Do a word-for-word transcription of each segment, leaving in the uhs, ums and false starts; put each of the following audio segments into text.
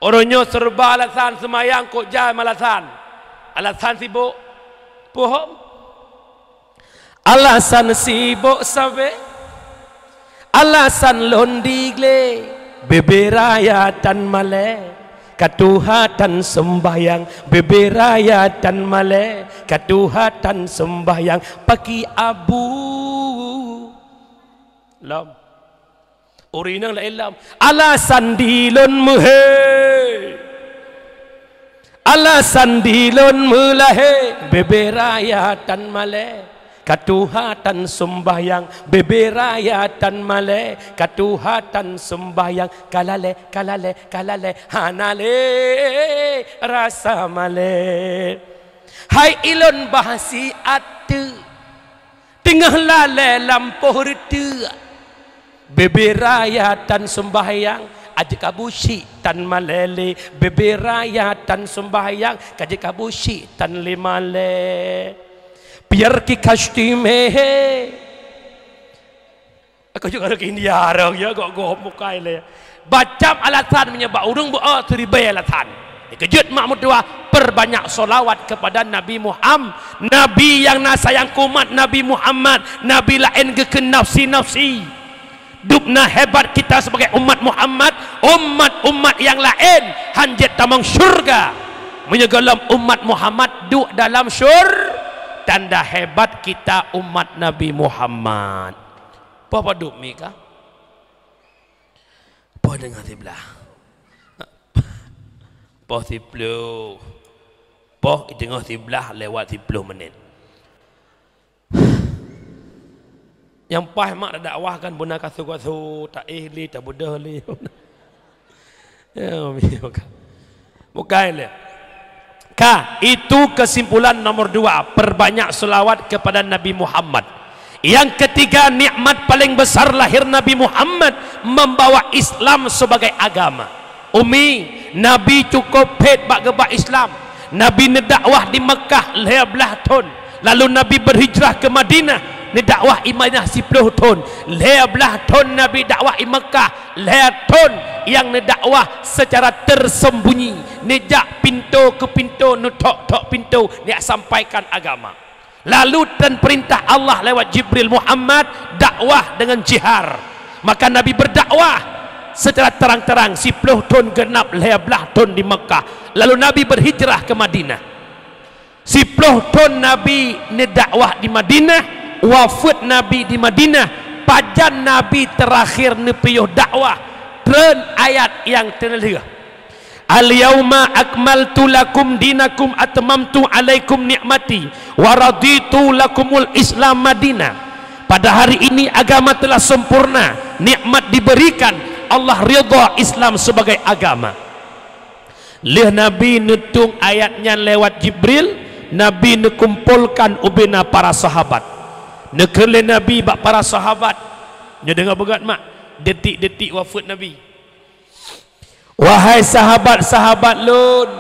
Uroe nyoe serba alasan seumayang kok jai malasan. Alasan sibok. Pohom. Alasan sibok sabe. Alasan lôn digle. Bebe raya tan malée. Ka tuha tan sembahyang. Bebe raya tan malée. Ka tuha tan sembahyang. Paki abu. Lom. Ureueng inong laén lom. Alasan dilôn meuhe. Alasan dilôn meulahé. Bebe raya tan malée. Ka tuha tan sembahyang. Bebe raya tan malée. Ka tuha tan sembahyang. Ka lalée, ka lalée, ka lalée. Hana lé rasa malée. Hai ilôn bah si ateueh. Teungoh lalée lampôh reuteuek. Bebe raya tan sembahyang, aja ka busyik tan malée lé. Bebe raya tan sembahyang, ka aja ka busyik tan lé malée. Pier ki kashti mehe. Aku juga lagi India orang ya, gok-gok mukai lé. Bacam alasan meunyoe bak ureueng beu-o siribée alasan. Keujeuet mak meutuah, perbanyak selawat kepada Nabi Muhammad. Nabi nyang na sayang keu umat Nabi Muhammad, nabi laén geukheun nafsi-nafsi. Dubna hebat kita sebagai umat Muhammad, umat-umat nyang laén hanjeuet tamong syurga. Meunyoe gohlom umat Muhammad duek dalam syur-, tanda hebat kita umat Nabi Muhammad. Poh padub mi ka? Poh teungoh siblaih. Poh siploh. Poh teungoh siblaih lewat siploh menit. Nyang paih mak tadakwah kan beuna kasu-kasu, taéh lé, tabeudôh lé. Ya, bukan. Bukan lé. Ka, itu kesimpulan nomor dua, perbanyak selawat kepada Nabi Muhammad. Yang ketiga, nikmat paling besar lahir Nabi Muhammad membawa Islam sebagai agama. Umi, Nabi cukup phét bak geubak Islam. Nabi neudakwah di Mekah lhèe blaih thon, lalu Nabi berhijrah ke Madinah, neudakwah i Madinah siploh thon. Lhèe blaih thon Nabi dakwah i Mekah, lhèe thon nyang neudakwah secara tersembunyi, neujak pintoe keu pintoe, neuthok-thok pintoe, neujak sampaikan agama. Lalu dan perintah Allah lewat Jibril, "Muhammad, dakwah dengan jihar." Maka Nabi berdakwah secara terang-terang, siploh thon geunap lhèe blaih thon di Mekah. Lalu Nabi berhijrah ke Madinah. Siploh thon Nabi neudakwah di Madinah, wafeuet Nabi di Madinah, pajan Nabi teurakhir neupiôh dakwah, treun ayat nyang teuneuh lheueh. "Al-yauma akmaltu lakum dinakum atmamtu alaikum ni'mati wa raditu lakumul Islam madina." Pada hari ini agama telah sempurna, nikmat diberikan, Allah ridha Islam sebagai agama. Lheueh Nabi neutueng ayat nyan lewat Jibril, Nabi neukumpolkan ubena para sahabat. Neukheun lé Nabi bak para sahabat, nyoe deungoe beugét mak, detik-detik wafeuet Nabi. "Wahai sahabat-sahabat lôn,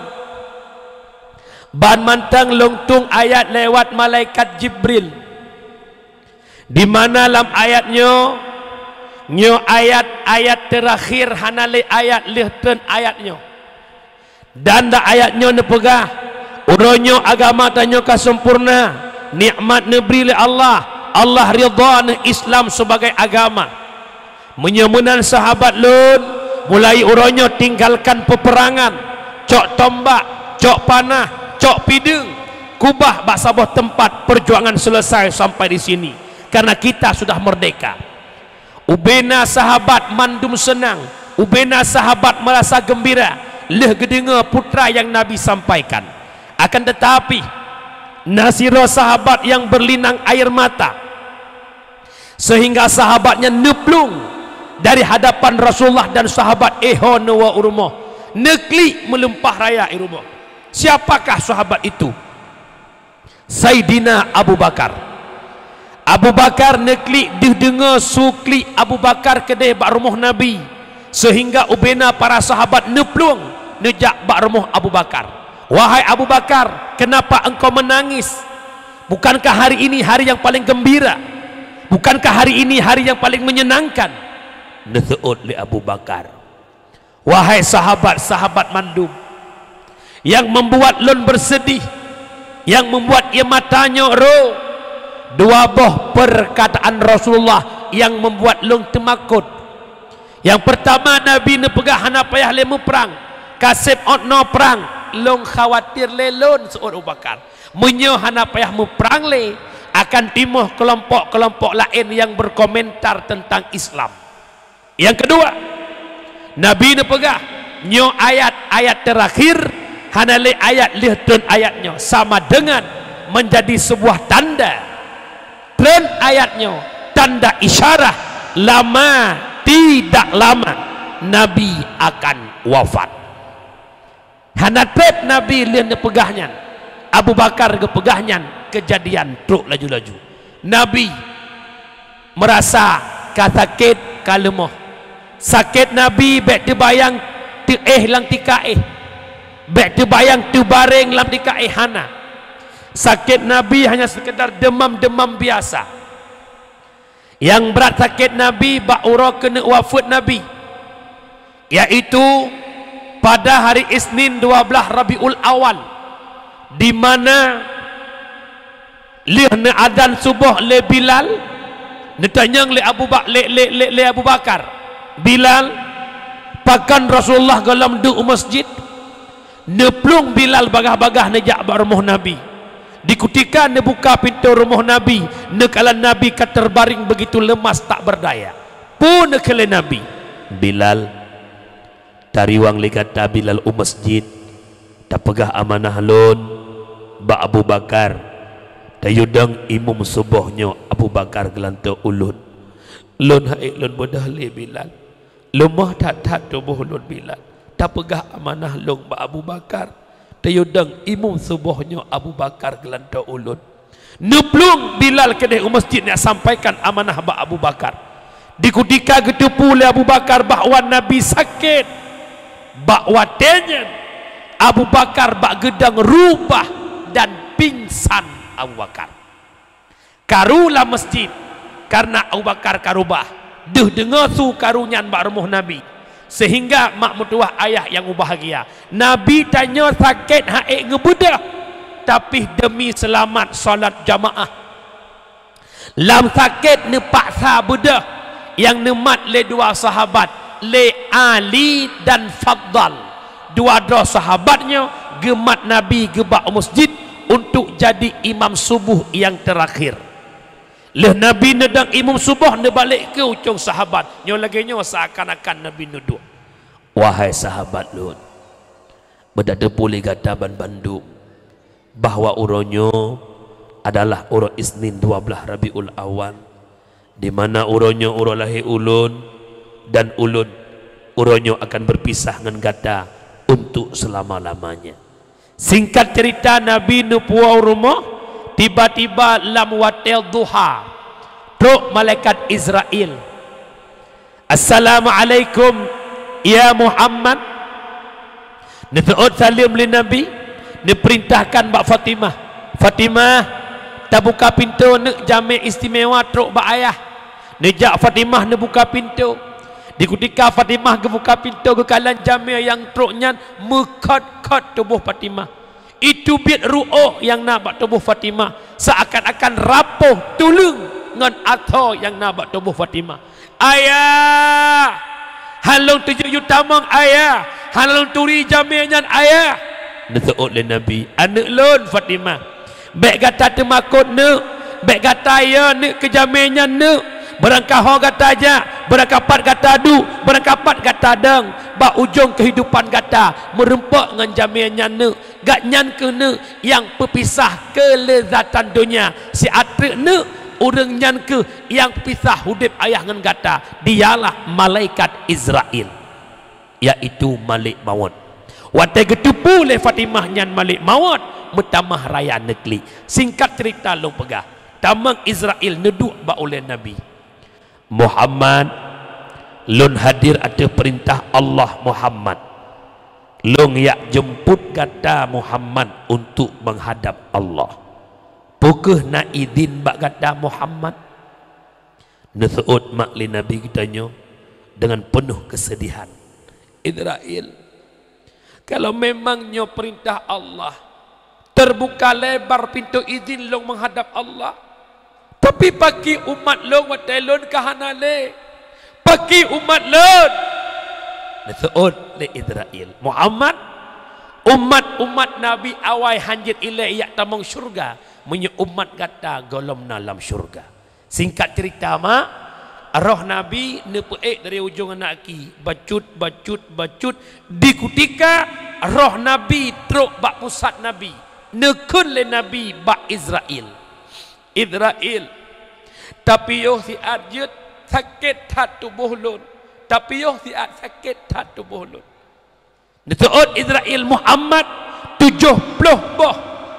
ban mantong lôn tueng ayat lewat malaikat Jibril. Di mana lam ayat nyoe? Nyoe ayat-ayat teurakhir, hana lé ayat lheueh treun ayat nyoe. Dan lam ayat nyoe neupeugah, uroe nyoe agama tanyoe ka sempurna, nikmat neubri lé Allah, Allah ridha neuh Islam sebagai agama. Meunyoe meunan sahabat lôn, mulai uroe nyoe tinggalkan peuperangan, cok tombak, cok panah, cok pideueng, keubah bak saboh teumpat, perjuangan selesai sampai di sini, karena kita sudah merdeka." Ubena sahabat mandum seunang, ubena sahabat meurasa geumbira lheueh geudeungoe peue nyang Nabi sampaikan. Akan teutapi, na sidroe sahabat nyang beulinang air mata. Sehingga sahabat nyan neuplueng dari hadapan Rasulullah dan sahabat, eh ho neuwoe u rumoh, neuklik meulimpah raya i rumoh. Siapakah sahabat itu? Saidina Abu Bakar. Abu Bakar neuklik deuh deungoe su klik Abu Bakar keudeh bak rumoh Nabi, sehingga ubena para sahabat neuplueng neujak bak rumoh Abu Bakar. "Wahai Abu Bakar, kenapa engkau menangis? Bukankah hari ini hari yang paling gembira? Bukankah hari ini hari yang paling menyenangkan?" Neuseuôt lé Abu Bakar, Wahai sahabat-sahabat mandum, nyang membuat lôn bersedih, nyang membuat ie mata nyoe ro, dua boh perkataan Rasulullah nyang membuat lôn teumakot. Nyang peurtama, Nabi neupeugah hana payah lé muprang, ka seb ôt noe prang, lôn khawatir lé lôn, seuôt Abu Bakar. Meunyoe hana payah muprang lé, akan timoh keulompok-keulompok laén nyang berkomentar teuntang Islam. Nyang keudua, Nabi neupeugah, nyoe ayat-ayat teurakhir, hana lé ayat lheueh treun ayat nyoe, sama deungon meunjadi seubuah tanda. Treun ayat nyoe tanda isyarah lama tidak lama Nabi akan wafat. Hana treb Nabi lheueh neupeugah nyan, Abu Bakar geupeugah nyan, keujadian trok laju-laju. Nabi meurasa ka sakét, ka leumoh. Sakét Nabi bék teubayang teuéh lam tika éh, bék teubayang teubareng lam tika éh, hana. Sakét Nabi hanya seukeudar deumam-deumam biasa. Nyang brat sakét Nabi bak uroe keuneuk wafeuet Nabi, yaitu pada hari Isnin dua blaih Rabiul Awal, di mana lheueh neuazan suboh lé Bilal, neutanyong lé Abu Bak-, lé, lé, lé, lé Abu Bakar, "Bilal, pakon Rasulullah gohlom duek u masjid?" Neuplueng Bilal bagah-bagah neujak bak rumoh Nabi. Di kutika neubuka pintoe rumoh Nabi, neukalon Nabi ka teubaréng beugitu leumas tak beurdaya. Peue neukheun lé Nabi, "Bilal, tariwang lé gata Bilal u masjid, tapeugah amanah lôn bak Abu Bakar, tayue dong imum suboh nyoe Abu Bakar geulantoe ulôn. Lôn han ék lôn beudôh lé Bilal." Leumoh that-that tuboh lôn Bilal. Tapeugah amanah lôn bak Abu Bakar. Tayue dong imum suboh nyoe Abu Bakar geulantoe ulôn. Neuplueng Bilal keudeh u masjid neujak sampaikan amanah bak Abu Bakar. Di kutika geuteupeue lé Abu Bakar bahwa Nabi sakét, bak watée nyan Abu Bakar bak geudong rubah dan pingsan Abu Bakar. Karu lam masjid, kareuna Abu Bakar ka rubah. Deuh deungoe su karu nyan bak rumoh Nabi, seuhingga mak meutuwah ayah nyang mubahgia. Nabi tanyoe sakét han ék geubeudôh, tapi demi seulamat salat jamaah, lam sakét neupaksa beudôh nyang neumat lé dua sahabat, lé Ali dan Fadhal. Dua droe sahabat nyoe geumat Nabi geubak u masjid untuk jadi imam suboh nyang teurakhir. Lheueh Nabi neudong imum suboh, neubalek keu ucong sahabat. Nyoe lagée nyoe, seuakan-akan Nabi neuduek. Wahai sahabat lôn, beutateupeue lé gata banmandum bahwa uroe nyoe adalah uroe Isnin dua blaih Rabiul Awal, di mana uroe nyoe uroe lahé ulôn, dan ulôn uroe nyoe akan beupisah ngon gata untuk seulama-lamanya. Singkat cerita, Nabi neupuwoe u rumoh, tiba-tiba lam watée duha, trok malaikat Israel. "Assalamualaikum, ya Muhammad." Neuseuôt saleuem lé Nabi, neupeurintahkan bak Fatimah, "Fatimah, tabuka pintoe, neuk jamé istimewa trok bak ayah." Neujak Fatimah neubuka pintoe. Di kutika Fatimah geubuka pintoe, geukalon jamé nyang trok nyan, meukhot-khot tuboh Fatimah. Iteubiet ruôh nyang na bak tuboh Fatimah, seuakan-akan rapoh tuleueng ngon atho nyang na bak tuboh Fatimah. "Ayah! Han lôn teujeuet yue tamong, Ayah! Han lôn turi jamé nyan, Ayah!" Neuseuôt lé Nabi, "Aneuëk lôn, Fatimah, bék gata teumakot, Neuk! Bék gata yo, Neuk, keu jamé nyan, Neuk! Beurangkaho gata jak, beurangkapat gata duek, beurangkapat gata dong, bak ujong keuhidupan gata meurumpok ngon jamé nyan, Neuk! Gobnyan kheueh, Neuk, nyang peupisah keuleuzatan donya. Siat treuk, Neuk, ureuëng nyan kheueh nyang peupisah udeb ayah ngon gata, dialah malaikat Israel, yaitu Malek Mawöt." Watée geuteupeue lé Fatimah nyan Malek Mawöt, meutamah raya neuklik. Singkat cerita lôn peugah, tamong Israel neuduek bak ulée Nabi. "Muhammad, lôn hadir ateueh peurintah Allah, Muhammad. Lôn jak jeumput gata, Muhammad, untuk meuhadab Allah. Peu kheueh na idhin bak gata, Muhammad?" Neuseuôt mak lé Nabi geutanyoe deungon peunoh keuseudihan, Izrail, kalau memang nyoe peurintah Allah, teubuka lebar pintoe izin lôn meuhadab Allah. Tapi pakri umat lôn watée lôn ka hana lé? Pakri umat lôn? Neuseuôt lé Izrail, Muhammad, umat-umat Nabi awai hanjeuet ilée jak tamong syeuruga, meunyoe umat gata gohlom na lam syeuruga. Singkat cerita, mak, roh Nabi neupeuék dari ujong aneuk aki, bacut, bacut, bacut. Di kutika roh Nabi trok bak pusat Nabi, neukheun lé Nabi bak Izrail, "Izrail, tapiôh siat jeuet sakét that tuboh lôn, tapiôh siat sakét that tuboh lôn." Neuseuôt Izrail, Muhammad, tujoh ploh boh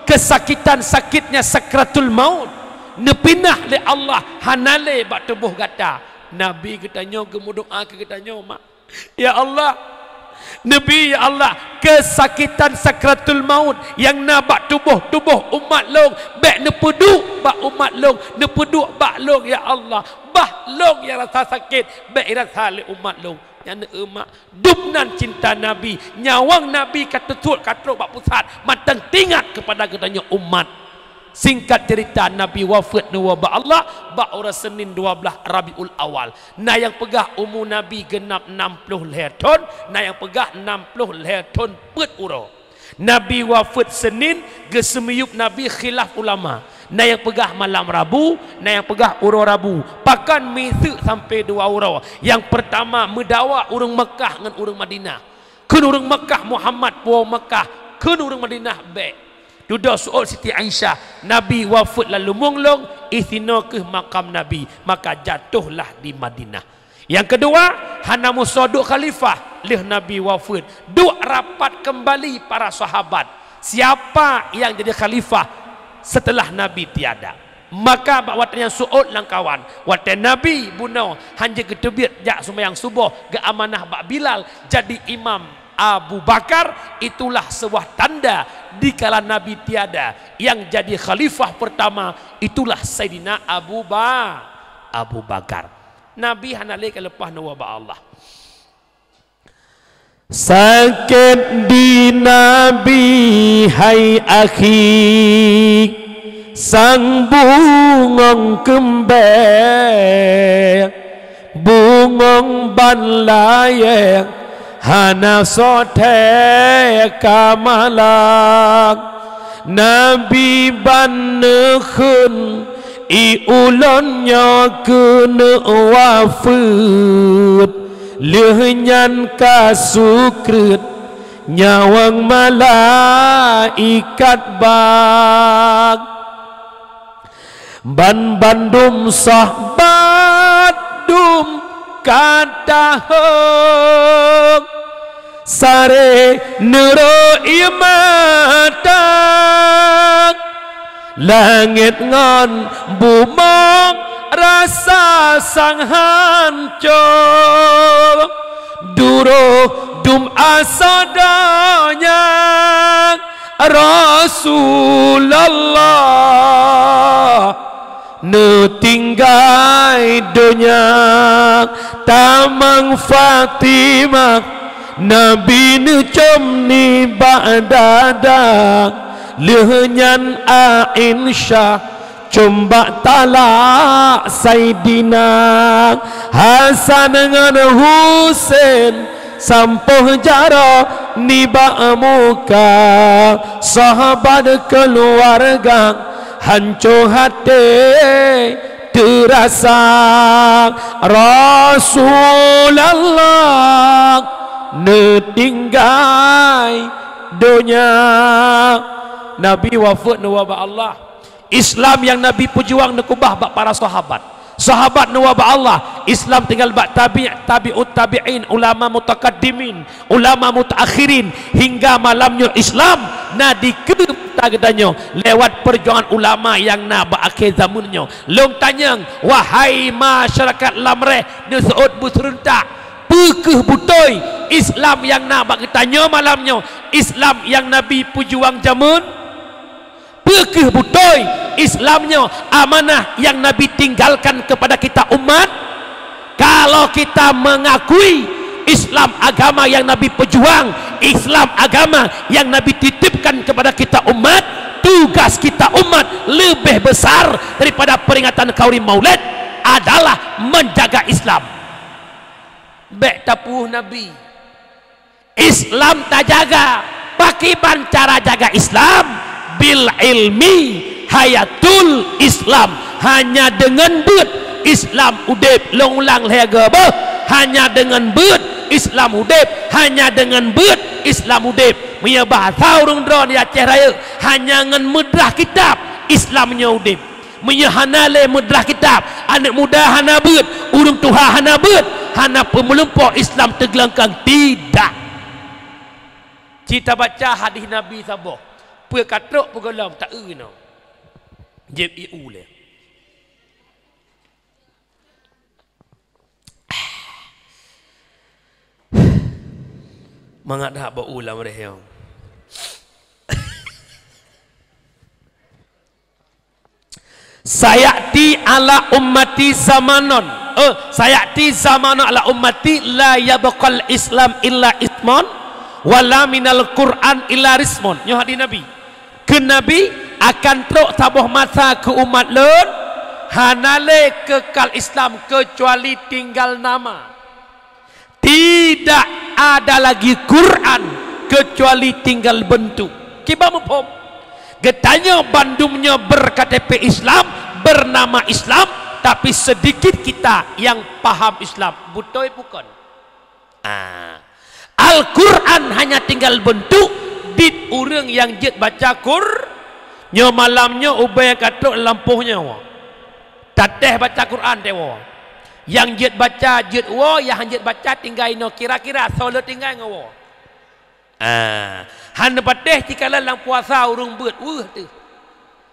keusakitan sakitnya sakratul maut neupinah lé Allah hana lé bak tuboh gata. Nabi geutanyoe geumeudoá keu geutanyoe, mak, "Ya Allah, Nabi, ya Allah, keusakitan sakratul maut nyang na bak tuboh-tuboh umat lôn, bék neupeuduek bak umat lôn, neupeuduek bak lôn, ya Allah. Bah lôn nyang rasa sakét, bék rasa lé umat lôn." Nyan, mak, dum nan cinta Nabi, nyawöng Nabi ka teusuet ka trok bak pusat mantong teuingat keupada geutanyoe umat. Singkat cerita, Nabi wafeuet neuwoe bak Allah bak uroe Senin dua blaih Rabiul Awal. Na nyang peugah umu Nabi geunap nam ploh lhée thon, na nyang peugah nam ploh lhée thon peuet uroe. Nabi wafeuet Senin, geuseumiyueb Nabi khilaf ulama. Na nyang peugah malam Rabu, na nyang peugah uroe Rabu. Pakon miseuk sampoe dua uroe. Nyang peurtama meudawa ureuëng Meukah ngon ureuëng Madinah. Kheun ureuëng Meukah, "Muhammad puwoe Meukah." Kheun ureuëng Madinah, "Bék." Dudoe seuôt Siti Aisyah, "Nabi wafeuet lam lumbông lôn, isinoe kheueh makam Nabi, maka jatohlah di Madinah." Nyang keudua, hana meusoe duek khalifah lheueh Nabi wafeuet, duek rapat keumbali para sahabat, siapa nyang jadi khalifah seuteulah Nabi tiada. Maka bak watée nyan seuôt lamkawan, watée Nabi bunoe hanjeuet geuteubiet jak seumayang suboh, geuamanah bak Bilal jadi imam Abu Bakar, itulah seubuah tanda dikala Nabi tiada, nyang jadi khalifah peurtama itulah Saidina Abu Ba-, Abu Bakar. Nabi hana lé ka leupah neuwoe bak Allah. Sakét di Nabi hai akhi, sang bungöng keumbée, bungöng ban layée hana soe thée ka malak. Nabi ban neukheun, "I ulôn nyoe keuneuk wafeuet." Lheueh nyan ka sukreut nyawöng malaikat bak. Banbandum sahabat dum ka tahong, saré neurok ié mata. Langét ngon bumoe rasa sang hanco, duroh dum asoe donya. Rasulullah neutinggai donya, tamong Fatimah Nabi neucöm nibak dada. Lheueh nyan Aisyah cöm bak talak Saidina. Hasan ngon Husen sampôh jaroe nibak muka. Sahabat keuluwarga hanco até teurasa. Rasulullah neutinggai donya. Nabi wafeuet neuwoe bak Allah. Islam nyang Nabi peujuang neukeubah bak para sahabat. Sahabat neuwoe bak Allah, Islam tinggai bak tabi', tabi'ut tabi'in, ulama mutakaddimin, ulama mutaakhirin, hingga malam nyoe Islam na dikeue mata geutanyoe lewat peujuangan ulama nyang na bak akhé zameun nyoe. Lôn tanyong, wahai masyarakat Lamreh, neuseuôt beuseureutak, peu kheueh beutôi Islam nyang na bak geutanyoe malam nyoe, Islam nyang Nabi peujuang jameun? Peu kheueh beutôi Islam nyoe amanah nyang Nabi tinggalkan kepada kita umat? Kalau kita mengakui Islam agama yang Nabi pejuang, Islam agama yang Nabi titipkan kepada kita umat. Tugas kita umat lebih besar daripada peringatan Khauri Maulid adalah menjaga Islam. Bèk tapuh Nabi. Islam tajaga. Pakiban cara jaga Islam? Bil ilmi hayatul Islam. Hanya deungon beuet Islam udép. Lôn ulang lhèe go beuh. Hanya deungon beuet Islam udép. Hanya deungon beuet Islam udép. Meunyoe bahasa ureueng droe di Aceh Rayeuk, hanya ngon meudrah kitab Islam nyoe udép. Meunyoe hana lé meudrah kitab, aneuk muda hana beuet, ureueng tuha hana beuet, hana peumeulumpoe Islam teuglengkang, tidak. Ci tabaca hadih Nabi saboh, peue ka trok peugohlom taeu inoe. Jieb ié u lé. Mangat that bak u lam rèh nyoe. Sayati ala ummati zamanun. Eh, sayati zamanun ala ummati la yabqal Islam illa ismun, wala minal Qur'an illa rismun. Nyoe hadis Nabi. Kheun Nabi, "Akan trok saboh masa keu umat lôn, hana lé keukal Islam keucuali tinggal nama. Tidak ada lagi Quran keucuali tinggal beuntuk." Kiban muphom? Geutanyoe bandum nyoe ber-K T P Islam, bernama Islam, tapi sedikit kita yang paham Islam. Beutôi bukon? Ah. Al-Quran hanya tinggal beuntuk, dit ureueng nyang jeuet baca Qur-, nyoe malam nyoe ubé ka trok lam lampôh nyoe. Tatéh baca Quran teuh woe. Nyang jeuet baca jeuet woe, nyang han jeuet baca tinggai inoe, kira-kira soe le tinggai ngon woe. Ah, han neupatéh cikalon lam puasa ureueng beuet weueh teuh.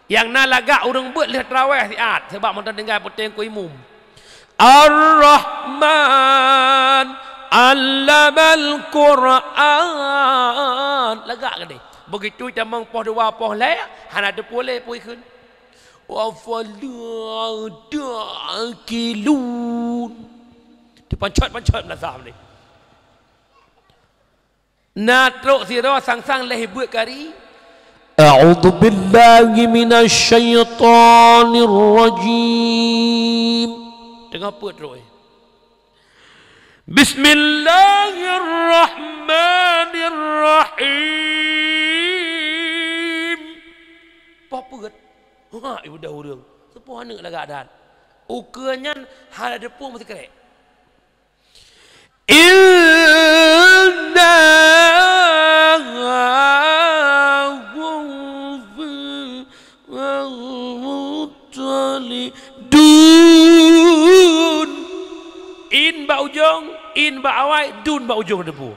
Nyang na lagak ureueng beuet lheueh teurawéh siat, sabab mantong tinggai peuténg keu imum. Ar-Rahman, 'allamal Qur'an. Lagak keudéh. Begitu tamong poh dua, poh lhèe, hana teupeue lé peue kheun. Afala ta'qilun. Dipancot-pancot meunasah ni. Na trok sidroe sang-sang lhèe beuet kari. A'udzubillahi minasyaitonirrajim. Teungoh peuet trok, eh. Bismillahirrahmanirrahim. Poh peuet. Ha, udah ureueng. Seupôt aneuk lagak that. Ukeue nyan hana teupeue meusikrek. Inna dun. In bak ujong, in bak awai, dun bak ujong debu.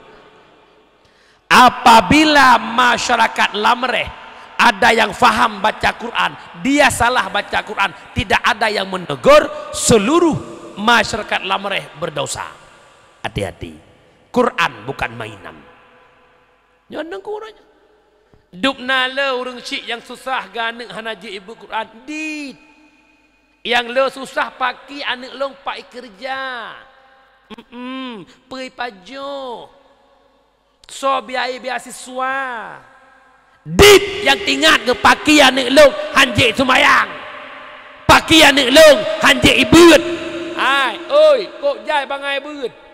Apabila masyarakat Lamreh ada yang faham baca Quran, dia salah baca Quran, tidak ada yang menegur, seluruh masyarakat Lamreh berdosa. Hati-hati, Quran bukan mainan. Nyoe nangku uroe nyoe. Dub na le ureueng chik nyang susah geuh aneuk hana jeuet ibu Quran, dit. Nyang le susah paki aneuk lôn pai keureuja. Mm-mm, peue pajoh. Soe biaya beasiswa? Dit nyang teuingat keu paki aneuk lôn han jeuet seumayang. Paki aneuk lôn han jeuet ibeuet. Hai, oi, kok jai bangai beuet.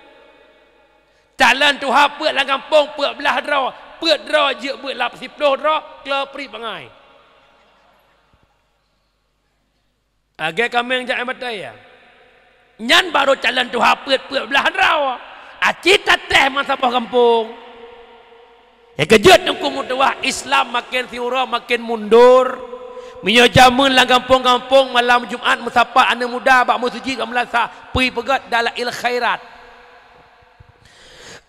Calon tuha peuet lam gampông peuet blaih droe, peuet droe jeuet beuet lam siploh droe, klo prit bangai. Lagèe kaméng jak batèe, ya. Nyan barô calon tuha peuet-peuet blaih droe. Aci tatéh masa boh gampông. Nyang keujeuet teungku meutuwah, Islam maken siuroe maken mundur. Meunyoe jameun lam gampông-gampông malam Jumat meusapat aneuk muda bak meuseujid bak meulasah, peue peugöt dalail khairat.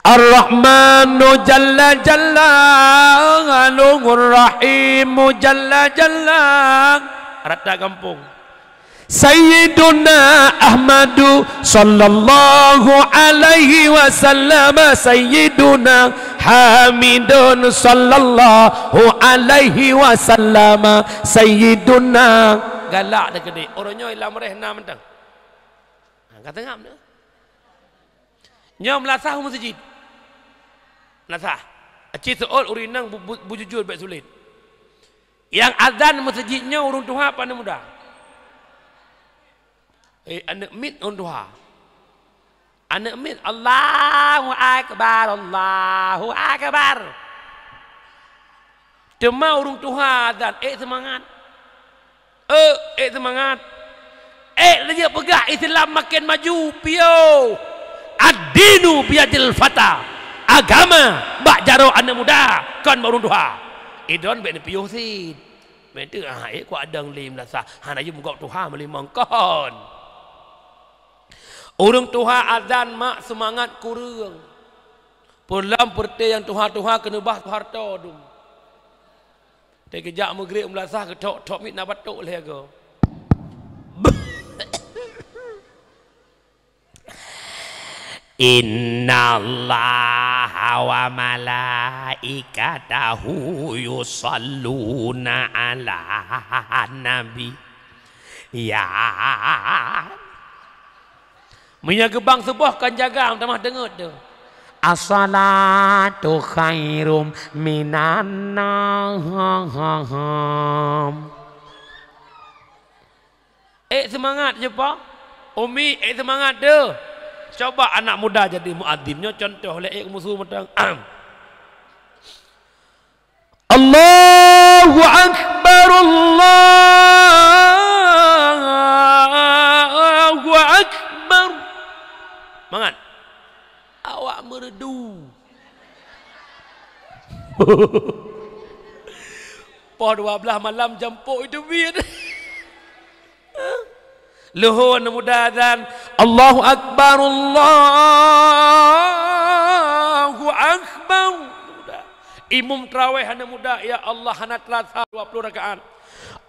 Ar-Rahmanu jalla jalla, Ar-Rahimu jalla jalla. Rata gampông. Sayyiduna Ahmadu sallallahu alaihi wasallam, Sayyiduna Hamidun sallallahu alaihi wasallam, Sayyiduna. Galak dah gede. Orang nyoe lam reh na mantang. Ha, kata ngam dah. Nyoe meulasah u meuseujid. Meulasah. Aci seuôt ureueng inong bu-, bu-, bujujur bék sulet. Nyang azan meuseujid nyoe ureueng tuha apa aneuëk muda? Eh, aneuëk miet ureueng tuha. Aneuëk miet, "Allahu Akbar, Allahu Akbar." Teuma ureueng tuha azan, ék seumangat. Ék, ék seumangat. Ék laju peugah Islam maken maju, piôh. "Ad-dinu biyadil fata." Agama bak jaroe aneuëk muda, kon bak ureueng tuha. Idon bék neupiôh cit. Meuteuk, ah, ék kuadong lé meulasah. Hana jeuem gob tuha meulimong kon. Ureueng tuha azan mak seumangat kureueng. Peulom peureuté nyang tuha-tuha keuneubah Soeharto dum. Teukeujak meugreb meulasah geuthok-thok miet na batok lhée go. Innallaha wa malaikatahu yusalluna 'alan nabi. Ya. Meunyoe geubang suboh kon jaga, meutamah deungeut tu. As-salatu khairum minan naum. Ék seumangat je, Pak. Umi, ék seumangat deh. Coba anak muda jadi muadzin. Nyoe contoh lé ék musu mantong. Allahu Akbar, Allahu Akbar. Mangat. Awak meureudu. Poh dua belas malam jampok itu biet. Leuhô aneuk muda azan, "Allahu Akbar, Allahu Akbar." Imum tarawèh aneuk muda, ya Allah, hana teurasa dua ploh rakaat.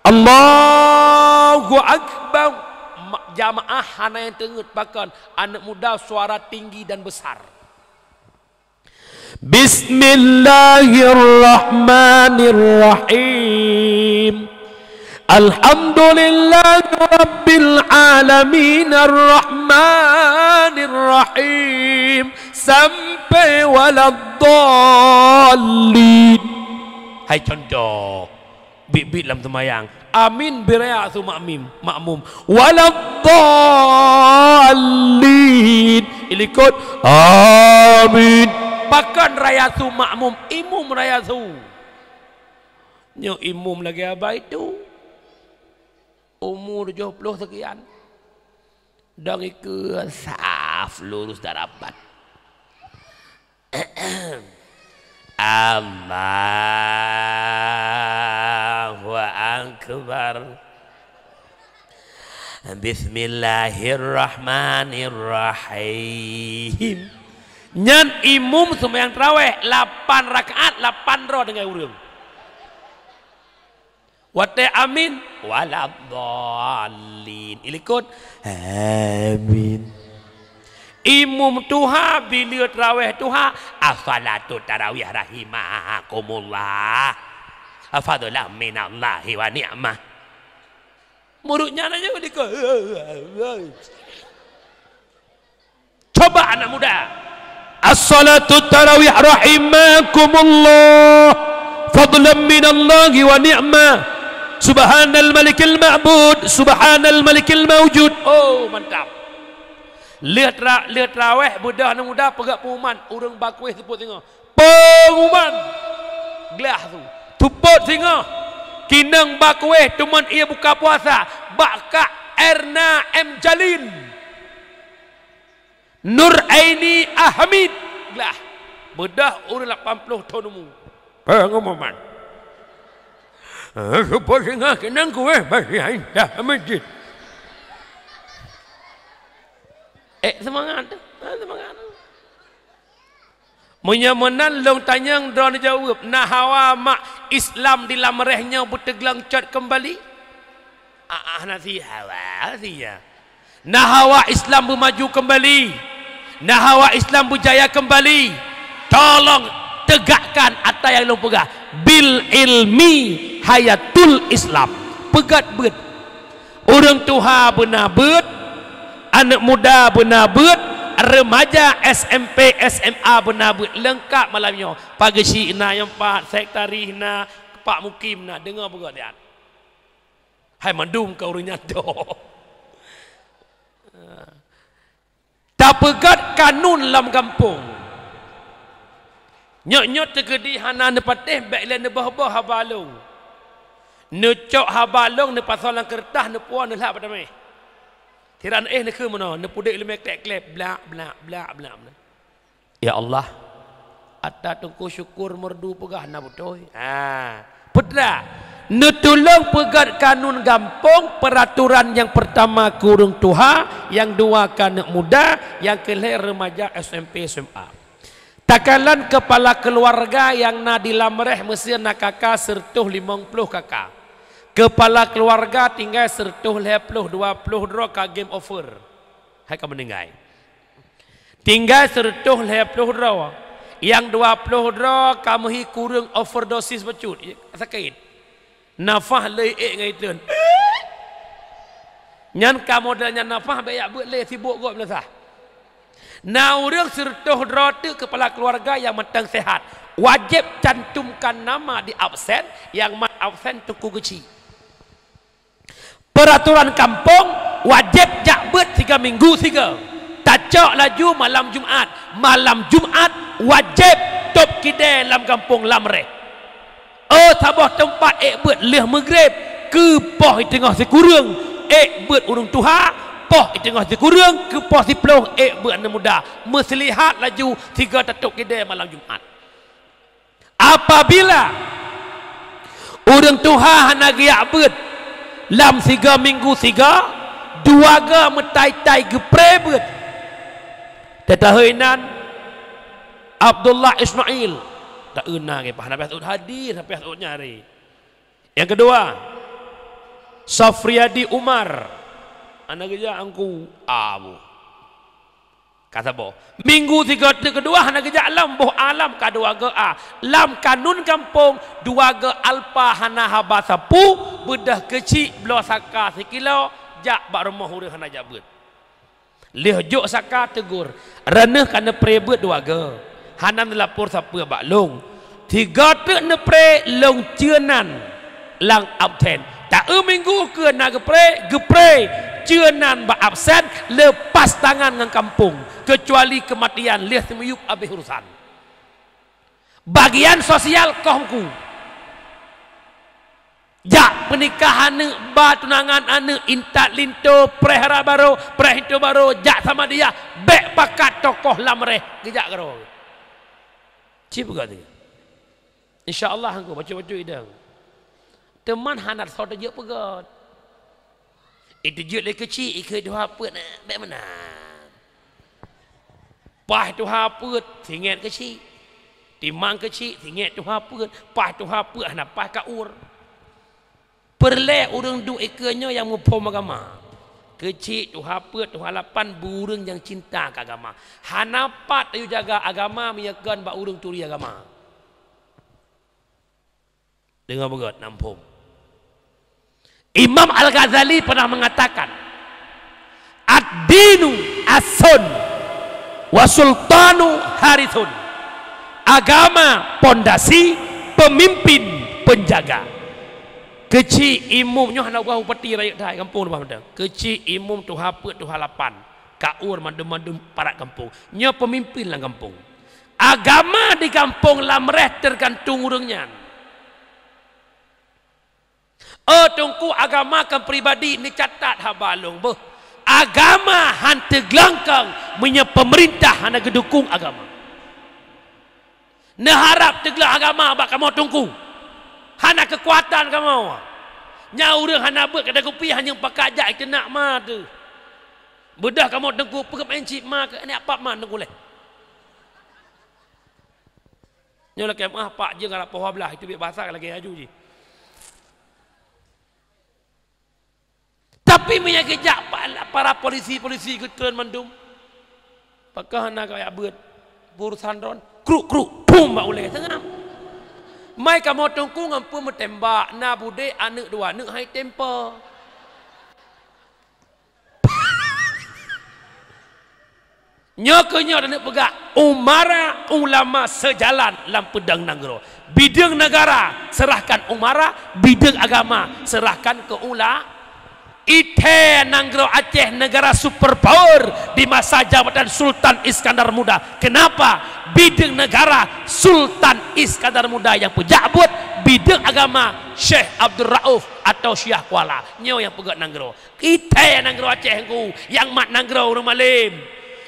"Allahu Akbar." Ma-, jamaah hana nyang teungeut pakon, aneuk muda suara tinggi dan besar. Bismillahirrahmanirrahim. Alhamdulillahirabbil alamin, arrahmanirrahim, sampai waladdallin. Hai contoh. Bit-bit lam seumayang. Amin beuraya su makmim, makmum. Waladdallin. Ilikot. Amin. Pakon raya su makmum, imum raya su. Nyoe imum lagèe abai tu. Umu tujoh ploh sekian. Dong ikeue saf lurus dan rapat. Allahu Akbar. Bismillahirrahmanirrahim. Nyan imum seumayang tarawèh lapan rakaat, lapan droe deungon ureueng. Watèe amin, waladdallin. Ilikot, amin. Imum tuha, bila tarawèh tuha, as-salatu tarawih rahimakumullah. Fadlan minallahi wa ni'mah. Murit nyan aja ilikot. Coba anak muda. As-salatu tarawih rahimakumullah. Fadlan minallahi wa ni'mah. Subhanal malikil ma'bud, subhanal malikil maujud. Oh, mantap. Lheueh tra-, lheueh tarawèh beudôh aneuk muda peugah pengumuman, ureueng ba kuéh seupôt singoh. Pengumuman. Glah su. Seupôt singoh. Inong ba kuéh teuma ie buka puasa. Bak kak Erna M Jalin. Nur Aini Ahmid, glah. Beudôh ureueng lapan ploh thon umu. Pengumuman. Eh, seupôt singoh keunong kuéh bak si Aisyah Ahmid jih. Eh, seumangat. Eh, seumangat. Meunyoe meunan lôn tanyong droeneuh jaweueb, na hawa mak Islam di lam réh nyoe beuteuglong cot keumbali? Ah, ah, na si hawa si nyan. Na hawa Islam beumaju keumbali. Na hawa Islam beujaya keumbali. Tolong teugakkan ata nyang lôn peugah. Bil ilmi hayatul Islam. Peugét beuet. Ureueng tuha beuna beuet, aneuk muda beuna beuet, Remaja S M P, S M A beuna beuet leungkap malam nyoe. Pak Geuchik na nyang pat, sekretaris na, Pak Mukim na, deungoe beugöt nyan. Hai mandum ka ureuëng nyan toh. Tapeugöt kanun lam gampông. Nyoe-nyoe teukeudi hana neupatéh, bék lé neuboh-boh haba lôn. Neucok haba lôn, neupasoe lam keureutah, neupuwoe, neulhak bak taméh. Sira neuéh neukheun meunoe, neupudek leumé klek-klek, blak, blak, blak, blak meunoe. Ya Allah, ata Teungku Syukur Merdu peugah na beutôi. Ha, peue teuma? Neutulông peugöt kanun gampông, peuratoran nyang peurtama keu ureuëng tuha, nyang dua keu aneuëk muda, nyang keu lhée remaja S M P, S M A. Takalon keupala keuluwarga nyang na di Lamreh meusé na K K sireutôh limong ploh K K. Keupala keuluwarga tinggai sireutôh lhée ploh, dua ploh droe ka game over. Hai ka meuninggai. Tinggai sireutôh lhée ploh droe. Nyang dua ploh droe ka meuhi kureueng overdosis bacut. Sakét. Nafah lé ék ngon iteun. Nyan ka model nyan nafah bék jak beuet lé sibok gob meunasah. Na ureuëng sireutôh droe teuk keupala keuluwarga nyang mantong seuhat. Wajéb cantumkan nama di absen, nyang mat absen Teungku Geuchik. Peuratoran gampông wajéb jak beuet siga minggu siga. Tacok laju malam Jumat. Malam Jumat wajéb tôb kidée lam gampông Lamreh. Oh saboh teumpat ék beuet lheueh meugreb, keu poh i teungoh sikureueng ék beuet ureuëng tuha, poh i teungoh sikureueng keu poh siploh ék beuet aneuëk muda. Meuseulihat laju siga tatôb kidée malam Jumat. Apabila ureuëng tuha hana geujak beuet lam siga minggu siga, dua go meutai-tai geupré beuet. Teutahôi nan Abdullah Ismail, tak euna ke, hana payah seuôt hadis, hana payah seuôt nyari. Nyang keudua, Safriadi Umar, hana geujak angku abu. Ka saboh. Minggu siga teuk keudua hana geujak lom boh alam ka dua go a. Lam kanun gampông dua go alpa hana haba sapeue, beudôh keuchik bloe saka sikilo jak bak rumoh ureuëng hana jak beuet. Lheueh jok saka teugur, reuneueh ka neupré beuet dua go. Hana neulapor sapeue bak lôn. Tiga teuk neupré lôn ceunan lam absen. Taeu minggu keu na geupré, geupré ceunan bak absen, leupas tangan ngon kampung, keucuali keumatian lheueh seumiyueb abéh urusan. Bagian sosial koh meuku. Jak peunikah aneuëk, ba tunangan aneuëk, intat linto, preh hara barô, preh linto barô, jak sama dia, bék pakat tokoh lam reh geujak keudroe. Ci peugah tu. Insya Allah, angku bacut-bacut idang. Teuma hana soe teujeuet peugah. Iteujeuet lé keuchik, ikheun tuha peuet, bék meunan. Paih tuha peuet, singet keuchik. Timang keuchik, singet tuha peuet. Paih tuha peuet, hana paih kaur. Peureulée ureuëng duek ikeue nyoe nyang muphom agama. Keuchik, tuha peuet, tuha lapan, ureuëng nyang cinta keu agama. Hana pat tayue jaga agama meunyoe kon bak ureuëng turi agama. Deungoe beugét, na muphom. Imam Al-Ghazali pernah mengatakan, "Ad-dinu asun wa sultanu harisun." Agama pondasi, pemimpin penjaga. Keuchik imum nyoe hana ubah upati rayeuk that gampông leubeh mantong. Keuchik imum tuha peuet tuha lapan. Kaur mandum-mandum parat gampông. Nyoe pemimpin lam gampông. Agama di gampông lam reh tergantung ureuëng nyan. Oh teungku, agama kon pribadi, neucatat haba lôn beuh. Agama han teuglangkang meunyoe pemerintah hana geudukung agama. Neuharab teugleh agama bak kamoe teungku. Hana keukuatan kamoe. Nyang ureuëng hana beuet kata kupi hanyang pakat jak iteunak ma teuh. Beudôh kamoe teungku peugét main cit ma keu aneuk pap ma teungku leh. Nyoe lakée meuah pak jeueng arap poh dua belas, itu biek basa lagée aju jih. Tapi meunyoe geujak pa-, para polisi-polisi geutreun mandum, pakon hana kajak beuet, urusan droen, kruk-kruk, pum bak ulée seungab. Mai kamoe teungku ngon peue meutembak, na budek aneuk dua aneuk hai tempo. Nyoe keuh nyoe taneuk peugah, umara ulama seujalan lam peudong nanggroe. Bideueng neugara serahkan umara, bideueng agama serahkan keu ula-, Ithée nanggroe Aceh neugara super power di masa jabatan Sultan Iskandar Muda. Kenapa? Bideueng neugara Sultan Iskandar Muda nyang peujak buet, bideueng agama Syekh Abdul Rauf atau Syiah Kuala. Nyoe nyang peugét nanggroe. Ithée nanggroe Aceh ngku, nyang mat nanggroe ureuëng malém.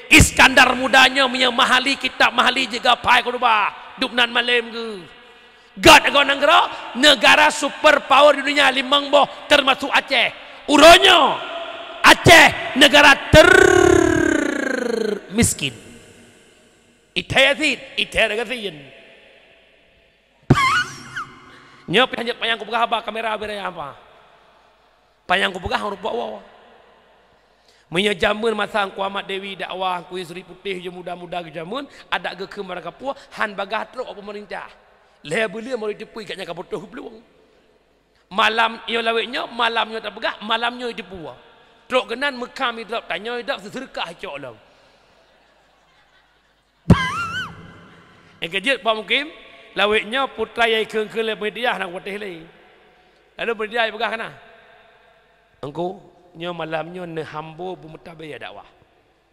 Iskandar Muda nyoe meunyoe mahali kitab mahali jeuet geuhafai khutbah, dubnan malém geuh. Gét agoe nanggroe, neugara super power di dunia limong boh, teumasuk Aceh. Uroe nyoe, Aceh neugara termiskin. Ithée cit, ithée lagée sien. Nyoe pih hana payah kupeugah haba kamera bira apa. Payah kupeugah rupa woe. Meunyoe jameun masa Teungku Ahmad Dewi dakwah, Teungku Yusri Putéh, jeuet muda-muda geuh jameun, adak geukheun barang kapeue, han bagaih trok u peumeurintah. Lhée buleuen baru jiteupue gobnyan ka putôh geuplueng. Malam nyoe lawét nyoe, malam nyoe tapeugah, malam nyoe jiteupue. Trok keunan meukam idrop, tanyoe idrop, seuseudeukah icok lom. Nyang keujeuet Pak Mukim, lawét nyoe putra nyang ikheun-kheun lé peunitia hana kupatéh lé. Lalu peunitia jipeugah keunan, "Teungku, nyoe malam nyoe neuhambo beumeutabé dakwah."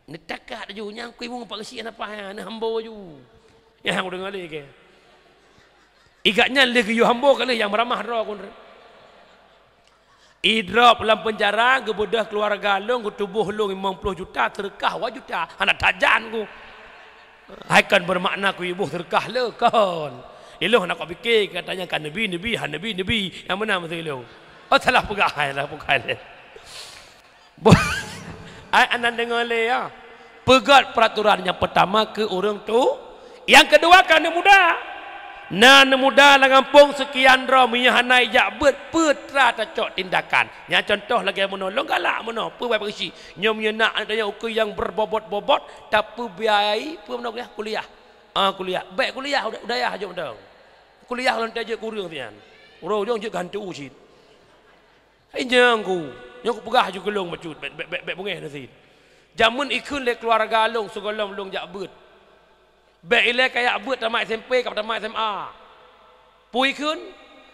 Neutakah laju, nyang kui mueng Pak Geuchik hana paih, neuhambo laju. Nyang kudeungoe lé keu. Igobnyan lé geuyue hambo ka lheueh nyang meuramah droe kon. Idrop lam peunjara, geubeudôh keuluwarga lôn, geutuboh lôn limong ploh juta, seudeukah dua juta, hana tajan ku. Hai kon beumakna kuyue boh seudeukah le kon. Ilôn hana kupike, katanya ka neubi, neubi, hana neubi, neubi. Nyang meunan meuseue ilôn. Oh, salah peugah, hai, salah peugah lé. Bo-, ai, anan deungoe lé, ya. Peugét peuraturan nyang peutama keu ureuëng tu, nyang keudua keu aneuëk muda. Na aneuëk muda lam gampông seukian droe meunyoe hana ijak beuet, peue teuma tacok tindakan. Nyan contoh lagée meunoe, lôn galak meunoe, peue Pak Geuchik. Nyoe meunyoe na aneuëk tanyoe ukeue nyang beubobot-bobot, tapeubiayai peue meunoe kuliah, kuliah. Ah, kuliah. Bék kuliah u dayah jok mantong. Kuliah lôn tajak kureueng sian. Uroe ujong jeuet keu hantu cit. Hai nyang ku, nyang kupeugah ju keu lôn bacut, bék, bék, bék, bék beungéh na cit. Jameun ikheun lé keuluwarga lôn sigohlom lôn jak beuet. Bék ilée ka jak beuet tamat S M P, ka tamat S M A. Peue ikheun,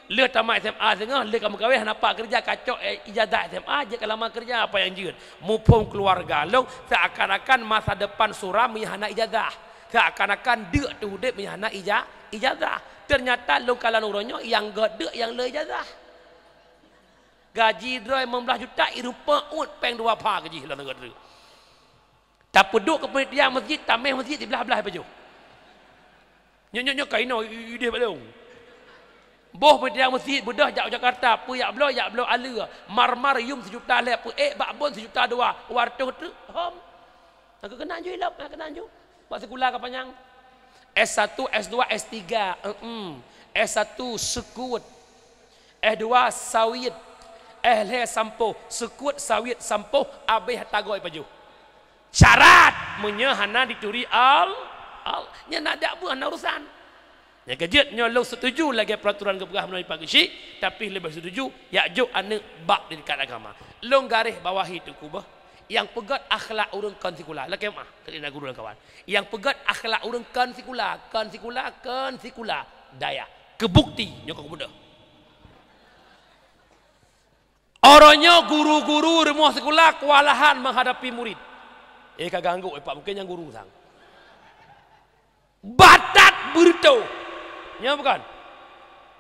lheueh tamat S M A singoh, lheueh ka meukawen hana pat keureuja, ka cok, eh, ijazah S M A, jeuet ka lamar keureuja, apa nyang jeuet. Muphom keuluwarga lôn, seakan-akan masa depan suram meunyoe hana ijazah. Seakan-akan deuk teuh udeb meunyoe hana ija-, ijazah. Teunyata lôn kalon uroe nyoe nyang gét deuk nyang le ijazah. Gaji droe limong blaih juta, irumpok uet péng dua pha gaji lam nanggroe. Tapeuduek keu peunitia meuseujid, taméh meuseujid siblaih-blaih pajoh. Nyoe, nyoe, nyoe ka inoe, i-, i-, ideh bak lôn. Boh peunitia meuseujid beudôh jak Jakarta, peue jak bloe, jak bloe aleue, marmar yum sijuta lhée, peuék bak bon sijuta dua, dua reutôh treuk, hom. Nyang keunan ju ilop, nyang keunan ju. Bak sikula ka panyang. S satu, S dua, S tiga, em. S satu seukuet. S dua sawit. S lhée sampoh. Seukuet, sawit, sampoh, abéh tagoe pajoh. Syarat meunyoe hana dituri Al-, Al-, nyan nak dak beuh hana urusan. Nyang keujeuet nyoe lôn setuju lagée peuraturan geupeugah meunurot Pak Geuchik, tapi leubeh setuju jak jok aneuëk bak didikan agama. Lôn garéh bawahi teungku beuh, nyang peugét akhlak ureuëng kon sikula. Lakée meuáh, keu na guru lam kawan. Nyang peugét akhlak ureuëng kon sikula, kon sikula, kon sikula. Dayah. Keubukti nyoe ka kubeudôh. Uroe nyoe guru-guru rumoh sikula kewalahan menghadapi murid. Eh, ka ganggu, eh, Pak, mungken nyang guru sang. Batat beureutoh. Nyo bukan?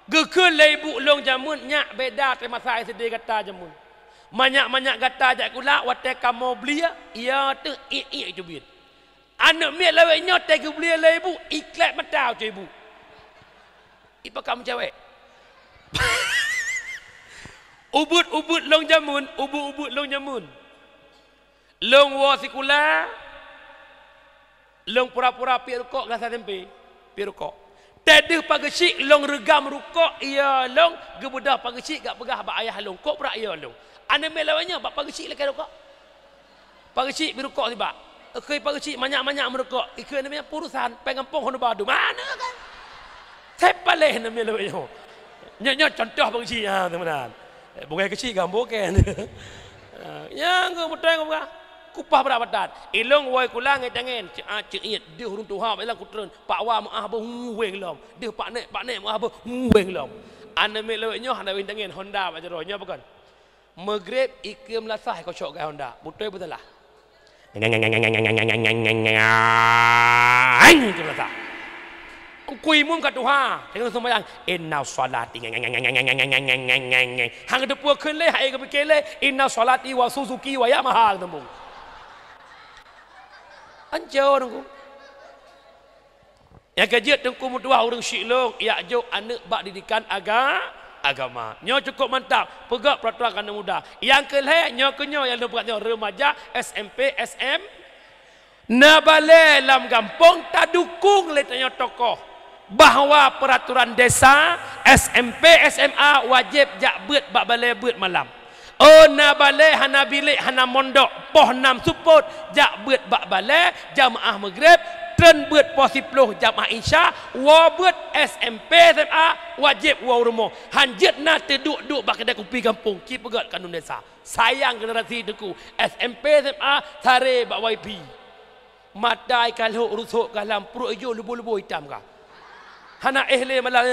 Geukheun lé ibu lôn jameun nyak beda teumasa S D gata jameun. Manyak-manyak gata jak sikula watée kamoe blie, iya teuh iek-iek teubiet. Aneuëk miet lawét nyoe teuh geublie lé ibu, iklek mata ucok ibu. Ipakat meucewek. Ubit-ubit lôn jameun, ubit-ubit lôn jameun. Lôn woe sikula, lôn pura-pura piep rukok gasa tempe, piep rukok. Teuh deuh Pak Geuchik lôn reugam rukok, iya lôn geubeudôh Pak Geuchik gak peugah bak ayah lôn, kok brat iya lôn. Aneuëk miet lawét nyoe bak Pak Geuchik lakée rukok. Pak Geuchik bri rukok sibak. Ikheun Pak Geuchik manyak-manyak meurukok. Ikheun namiet purusan, péng gampông hon badu. Mana kan? Saya paléh namiet lawét nyoe. Nyoe, nyoe contoh Pak Geuchik, ha, teumeunan. Eh, bukan Geuchik, gambo kan. Ha, nyang ke beutôi ngomong. Kupah brat batat. Ilong woi kulang ngai tangen. Ceu'at ceu'iet. Deuh ureueng tuha bak ilang kutreun. Pak wa meu'ah beuh, hu, weng lom. Deuh pak nek, pak nek meu'ah beuh, hu, weng lom. Aneuk miet lawét nyoe hana weng tangen. Honda bak jaroe nyoe pakon. Maghrib ikeu meulasah kocok gai Honda. Beutôi beutalah? Ikeu meulasah. Kui mum ka tuha, teungoh sumbayang, "Inna sholati." Hang teupeu kheun lé, hai geupike lé, "Inna sholati wa Suzuki wa Yamaha," teupeu. Anco teungku. Nyang keujeuet teungku meutuah ureueng syik lôn, yak jok aneuk bak didikan aga-, agama. Nyoe cukup mantap, peugah peraturan keu aneuk muda. Nyang keu lhèe, nyoe keu nyoe nyang lôn peugah nyoe, remaja, S M P, S M, Na balè lam gampông tadukong lé tanyoe tokoh bahwa peuraturan desa, S M P, S M A wajéb jak beuet bak balè beuet malam. Oh, na balè hana bilék, hana mondok, poh nam seupôt jak beuet bak balè, jamaah Maghrib, treun beuet poh siplôh jamaah Isya, woe beuet S M P, S M A wajéb woe u rumoh. Han jeuet na teuduek-duek bak keudè kupi gampông, ci peugöt kanun desa. Sayang generasi teungku, S M P, S M A, saré bak wifi. Mata ka lhok rusok ka lam, pruet ijo lubo-lubo itam ka. Hana éh lé malam,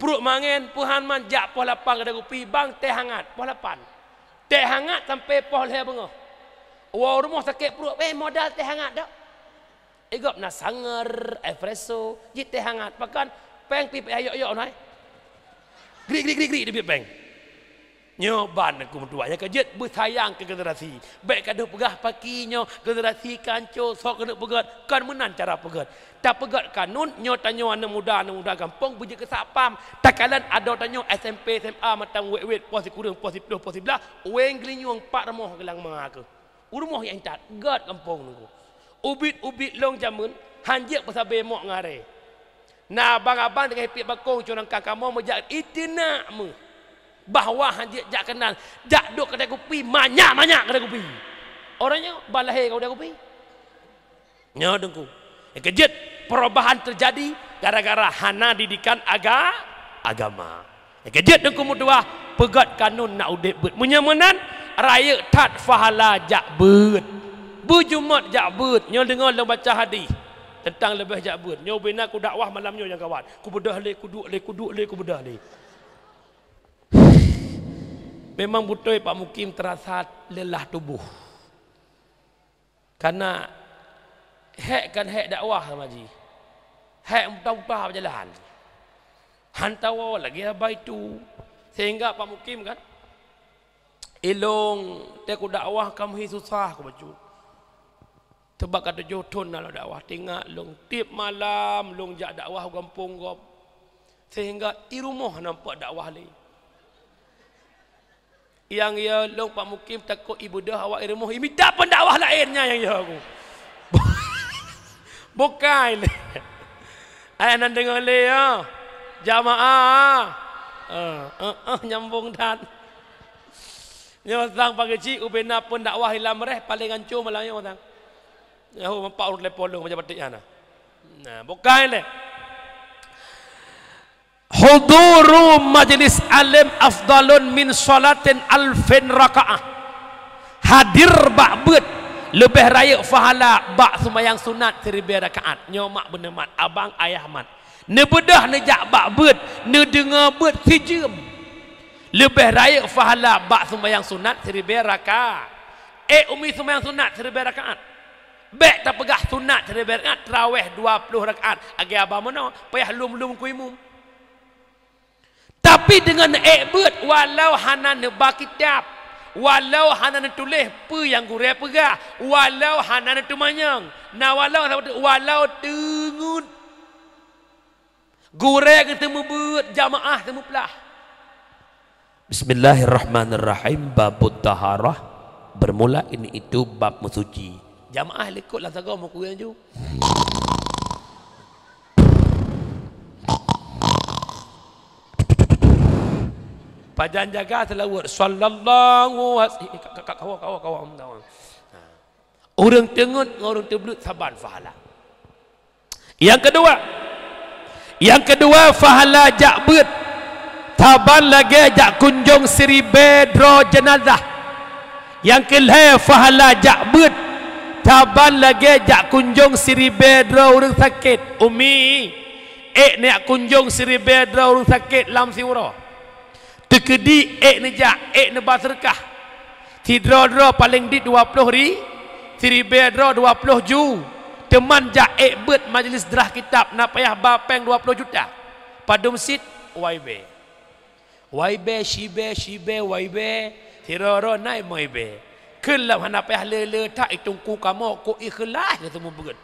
pruet mangen, peuhan man jak poh lapan keudè kupi, bang teh hangat, poh lapan. Teh hangat sampai poh lhèe beungoh. Woe rumoh sakét pruet, eh, modal teh hangat dak. Igop na sanger, espresso, jiteh hangat. Pakon péng pih payah yok-yok nai. Grik, grik, grik, grik, dibiet péng. Nyoe ban aku meutuah nyang ka jeuet beusayang keu generasi. Bèk ka deuh peugah paki nyoe generasi ka anco, sok keuneuk peugöt. Kon meunan cara peugöt. Tapeugöt kanun nyoe tanyoe aneuk muda, aneuk muda gampông beujeuet keu satpam. Takalon adoe tanyoe S M P, S M A mantong wét-wét, poh sikureueng, poh siplôh, poh siblaih, wéng geulinyueng pat rumoh geulang ma keuh. U rumoh nyang intat, göt gampông nunggu. Ubit-ubit lôn jameun, han jeuet peusabe mok ngon aré. Na abang-abang teungoh piep bakong, curang ka kamoe meujak iteunak meuh. Bahwa han jeuet jak keunan, jak duek keudè kupi, manyak-manyak keudè kupi. Orang nyoe ban lahé ka keudè kupi. Nyoe teungku. Nyang keujeuet perubahan teujadi gara-gara hana didikan aga-, agama. Nyang keujeuet teungku meutuah, peugöt kanun na udép beuet. Meunyoe meunan, rayeuk that pahala jak beuet. Beujumôt jak beuet. Nyoe deungoe lôn baca hadih teuntang leubeh jak beuet. Nyoe ubena kudakwah malam nyoe nyang gawat. Kubeudôh lé, kuduek lé, kuduek lé, kubeudôh lé. Memang beutôi Pak Mukim terasa lelah tuboh. Kana hék kan hék dakwah sama jih. Hék muta-muta bak jalan. Hantawa lagèe haba itu. Sehingga Pak Mukim kan, ilong teuku dakwah ka meuhi susah kubacut. Teubak ka tujoh thon na lôn dakwah. Teuingat lôn tiep malam lôn jak dakwah u gampông gob. Sehingga i rumoh nampak dakwah lé. Nyang ya lôn Pak Mukim takot ibeudôh awak i rumoh imita pendakwah laén nyan nyang ya aku. Bukai lé. Ayah nan deungoe lé ya. Jamaah. Ah, ah, ah, nyambung that. Nyoe sang pagi cik ubena pendakwah ilam reh paling ancô malam nyoe sang. Nyoe mampak urut lepon lôn macam batik nyan. Nah, bukai lé. Huduru majlis alim afdalun min sholatin alfin rakaah. Hadir bak beuet leubeh rayeuk pahala bak seumayang sunat siribèe rakaat. Nyoe mak beuneumat, abang ayah mat. Neubeudôh neujak bak beuet, neudeungoe beuet sijeuem. Leubeh rayeuk pahala bak seumayang sunat siribèe raka-, eh, umi seumayang sunat siribèe rakaat. Bèk tapeugah sunat siribèe rakaat, traweh dua ploh rakaat. Lagèe abang meunoe, payah lom-lom keu imum. Tapi deungon ék beuet, walau hana neuba kitab, walau hana neutuléh peue nyang gurèe peugah, walau hana neuteumanyong, na walau, walau teungeut. Gurèe geuteumeubeuet, jamaah teumeuplah. Bismillahirrahmanirrahim. Babut taharah. Bermula ini itu bab meusuci. Jamaah likot lam sagoe meukuyeue ju. Pajan jaga seulaweuet. Sallallahu wa-, eh, ka-, ka-, ka-, kawa, kawa, kawa, kawa. Ureueng teungeut ngon ureueng teubleuet saban pahala. Nyang keudua, nyang keudua pahala jak beuet saban lagèe jak kunjong siribèe droe jeunazah. Nyang keu lhèe, pahala jak beuet, saban lagèe jak kunjông siribèe droe ureueng sakét. Umi, ék neujak kunjông siribèe droe ureueng sakét lam siuroe. Teukeudi ék neujak, ék neuba seudeukah. Sidroe-droe paleng dit dua ploh ri-, siribèe droe dua ploh ju. Teuma jak ék beuet majlis drah kitab, na payah ba pèng dua ploh juta. Padum cit? Wai bèe. Wai bèe, sibèe, sibèe, wai bèe, sidroe-droe na limong bèe. Kheun lom hana payah le-le that, i teungku kamoe kok ikhlaih geuseumeubeuet.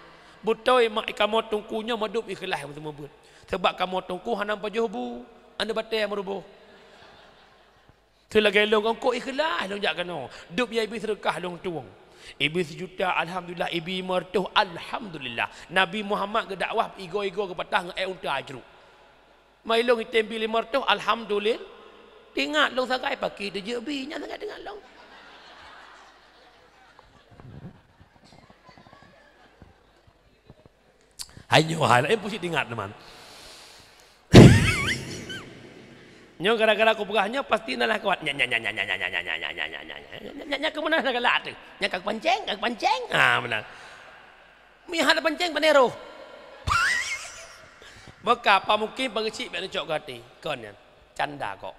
Beutôi mak i kamoe teungku nyoe meudub ikhlaih geuseumeubeuet. Sabab kamoe teungku hana pajoh bu, aneuk batèe meuruboh. Teu lagèe lôn, kok ikhlaih lôn jak keunoe. Dub ya ibi seudeukah lôn tueng. Ibi sijuta, alhamdulillah, ibi limong reutôh, alhamdulillah. Nabi Muhammad geudakwah igoe-igoe geupatah ngon èk unta jruk. Mai lôn item bi limong reutôh, alhamdulil-, teuingat lôn sagai paki teujeuet bi, nyan sagai teuingat lôn. Hai nyoe hai, laén pusit teuingat teuma. Nyoe gara-gara kupeugah nyoe pasti na lah kuat. Nyan, nyan, nyan, nyan, nyan, nyan, nyan, nyan, nyan, nyan, nyan, nyan, nyan, keumeunang na galak teuh. Nyan ka pancéng, ka pancéng. Ah, meunan. Meuihan pancéng pane roh. Meuka pa mungkin pageucik bèk neucok gaki. Kon nyan. Canda kok.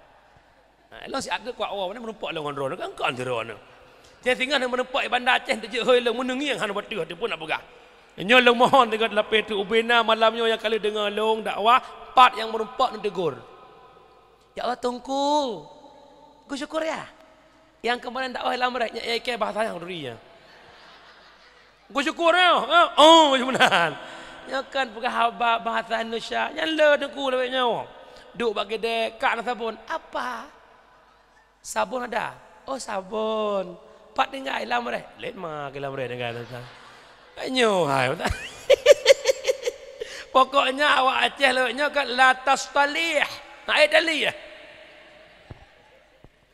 Ha, lôn siat geuh kuat woe, meurumpok lôn ngon droeneuh, kan kon sidroe nyoe. Cen singoh na meurumpok i Banda Aceh teujeuet hôi lôn, meuneungieng hana bateuh, teupeu na peugah. Nyoe lôn mohon teuka lapée teuk ubena malam nyoe nyang ka lheueh deungoe lôn dakwah, pat nyang meurumpok neuteugur. Ya Allah, Teungku. Geusyukur ya. Nyang keumarin dakwah lam rèk, nyak ikei bahasa nyang duri nyan. Geusyukur nyoe, eh? Oh, meunan. Nyoe kan peugah haba bahasa Indonesia. Nyan le Teungku lawét nyoe. Duek bak keudè, kak na sabon. Apa? Sabon ada? Oh, sabon. Pat tinggai lam rèk? Lét ma ke lam rèk tinggai. Nyoe hai. Pokoknya awak Aceh lawét nyoe kan la tastalih. Nah, eh, talih.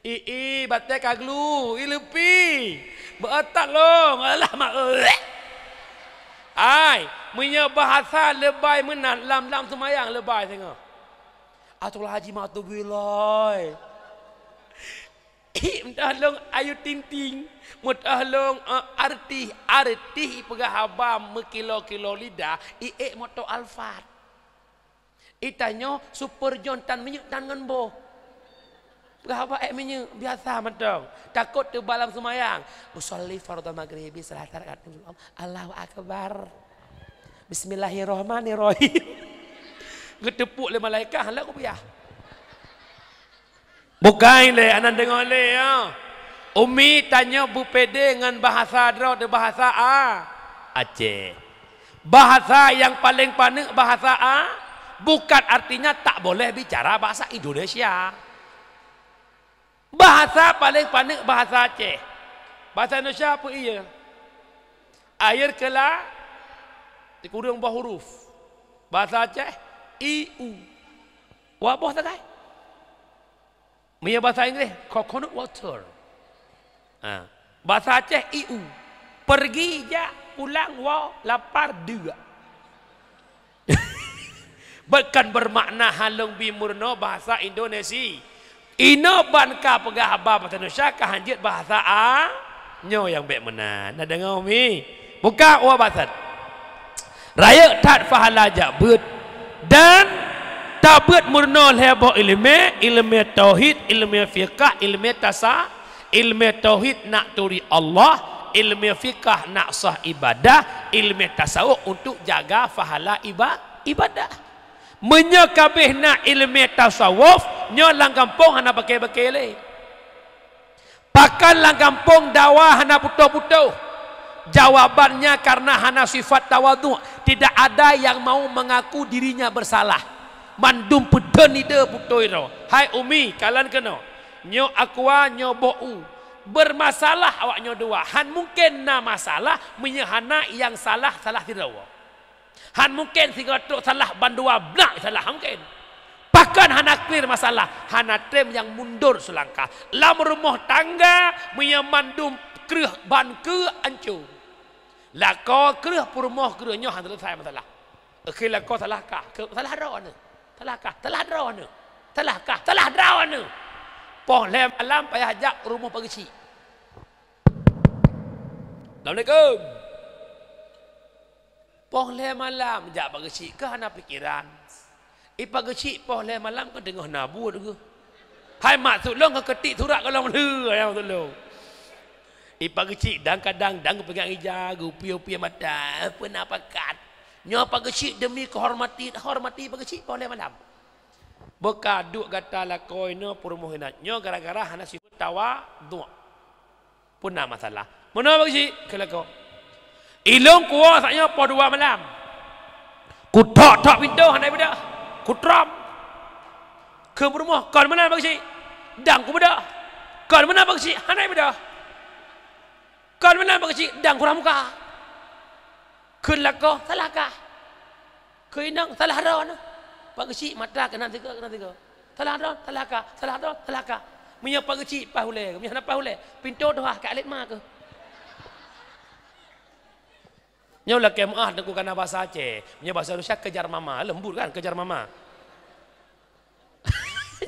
I, i, batèe ka glu, i leupi. Beuotak lôn, alah mak, eh. Ai, meunyoe bahasa leubèh meunan lam, lam seumayang leubèh singoh. Astaghfirullahalazim, atubillah. Ih, meutoh lôn Ayu Ting Ting. Meutoh lôn, eh, artis, artis peugah haba meukilo-kilo lidah, i ék moto Alphard. Itanyoe Super John tan minyeuk tan ngon boh. Peugah haba ék minyeuk, biasa mantong. Takot teuba lam seumayang. Usolli fardhu maghribi salasa rakaat. Allahu Akbar. Bismillahirrahmanirrahim. Geuteupeuk lé malaikat, hana kupiah. Bukai lé, aneuk deungoe lé, ya. Umi tanyoe beupede ngon bahasa droe di bahasa A-, Aceh. Bahasa nyang paleng paneuk bahasa A, bukan artinya tak boleh bicara bahasa Indonesia. Bahasa paleng paneuk bahasa Aceh. Bahasa Indonesia apa iya? Air kela, dikurung boh huruf. Bahasa Aceh, I U. Wa boh sagai. Meunyoe bahasa Inggréh, coconut water. Ha. Bahasa Aceh, I U. Pergi jak, pulang, wow, lapar, dua. Bukan bermakna halong bi meurunoe bahasa Indonesia. Inoe ban ka peugah haba bahasa Indonesia ka hanjeuet bahasa A, nyoe nyang bèk meunan. Na deungoe, Umi? Buka wa basat. Rayeuk that pahala jak beuet dan tabeuet meurunoe lhèe boh ileumèe, ileumèe tauhid, ileumèe fiqah, ileumèe tasa-, ileumèe tauhid nak turi Allah, ileumèe fiqah nak sah ibadah, ileumèe tasawuf untuk jaga pahala iba-, ibadah. Meunyoe ka abéh na ileumèe tasawuf, nyoe lam gampông hana bakée-bakée lé. Pakon lam gampông dawa hana putôh-putôh? Jawabannya karena hana sifat tawadhu'. Tidak ada yang mau mengaku dirinya bersalah. Mandum peudeuh nide putôh droe. Hai Umi, kalon keunoe. Nyoe Aqua, nyoe boh u. Bermasalah awak nyoe dua. Han mungken na masalah meunyoe hana nyang salah, salah sidroe. Han mungken singoh trok salah bandua blah salah, han mungken. Pakon hana clear masalah, hana tem nyang mundur seulangkah. Lam rumoh tangga, meunyoe mandum kreueh ban keue ancô. Lakoe kreueh, peurumoh kreueh, nyoe hana selesai masalah. Oke, lakoe salah kah? Ke, salah droeneuh. Salah kah? Salah droeneuh. Salah kah? Salah droeneuh. Poh lhèe malam payah jak rumoh pageuchik. Assalamualaikum. Poh lhèe malam jak bak geuchik keu hana pikeran. Ipa geuchik poh lhèe malam keu teungoh na buet geuh. Hai mak, tulông keu keutik surat golom lheueh nyang tulông. Ipa geuchik dang kadang dang geupeugah ija, geupiôh-piôh mata, peue na pakat. Nyoe pa geuchik demi keuhormati, hormati pa geuchik poh lhèe malam. Beuka duek gata lakoe nyoe peurumoh inan. Nyoe gara-gara hana sifeuet tawadhu'. Peue na masalah? Meunoe bak geuchik keu lakoe. Ilông kuwoe saat nyoe poh dua malam. Kutok-tok pintoe hana beudôh. Kutrom. Keu peurumoh, kon meunan bak geuchik. Dang kubeudôh. Kon meunan bak geuchik, hana beudôh. Kon meunan bak geuchik, dang kurah muka. Kheun lakoe, salah kah. Keu inong salah droe nyoe. Pak geuchik mata keunan sigoe, keunan sigoe. Salah droe, salah ka, salah droe, salah ka. Meunyoe pak geuchik paih ulèe, meunyoe hana paih ulèe, pintoe tuha ka alet ma keuh. Nyoe lakèe meu'ah teungku kana basa Aceh. Meunyoe basa Indonesia kejar mama, leumbut kan kejar mama.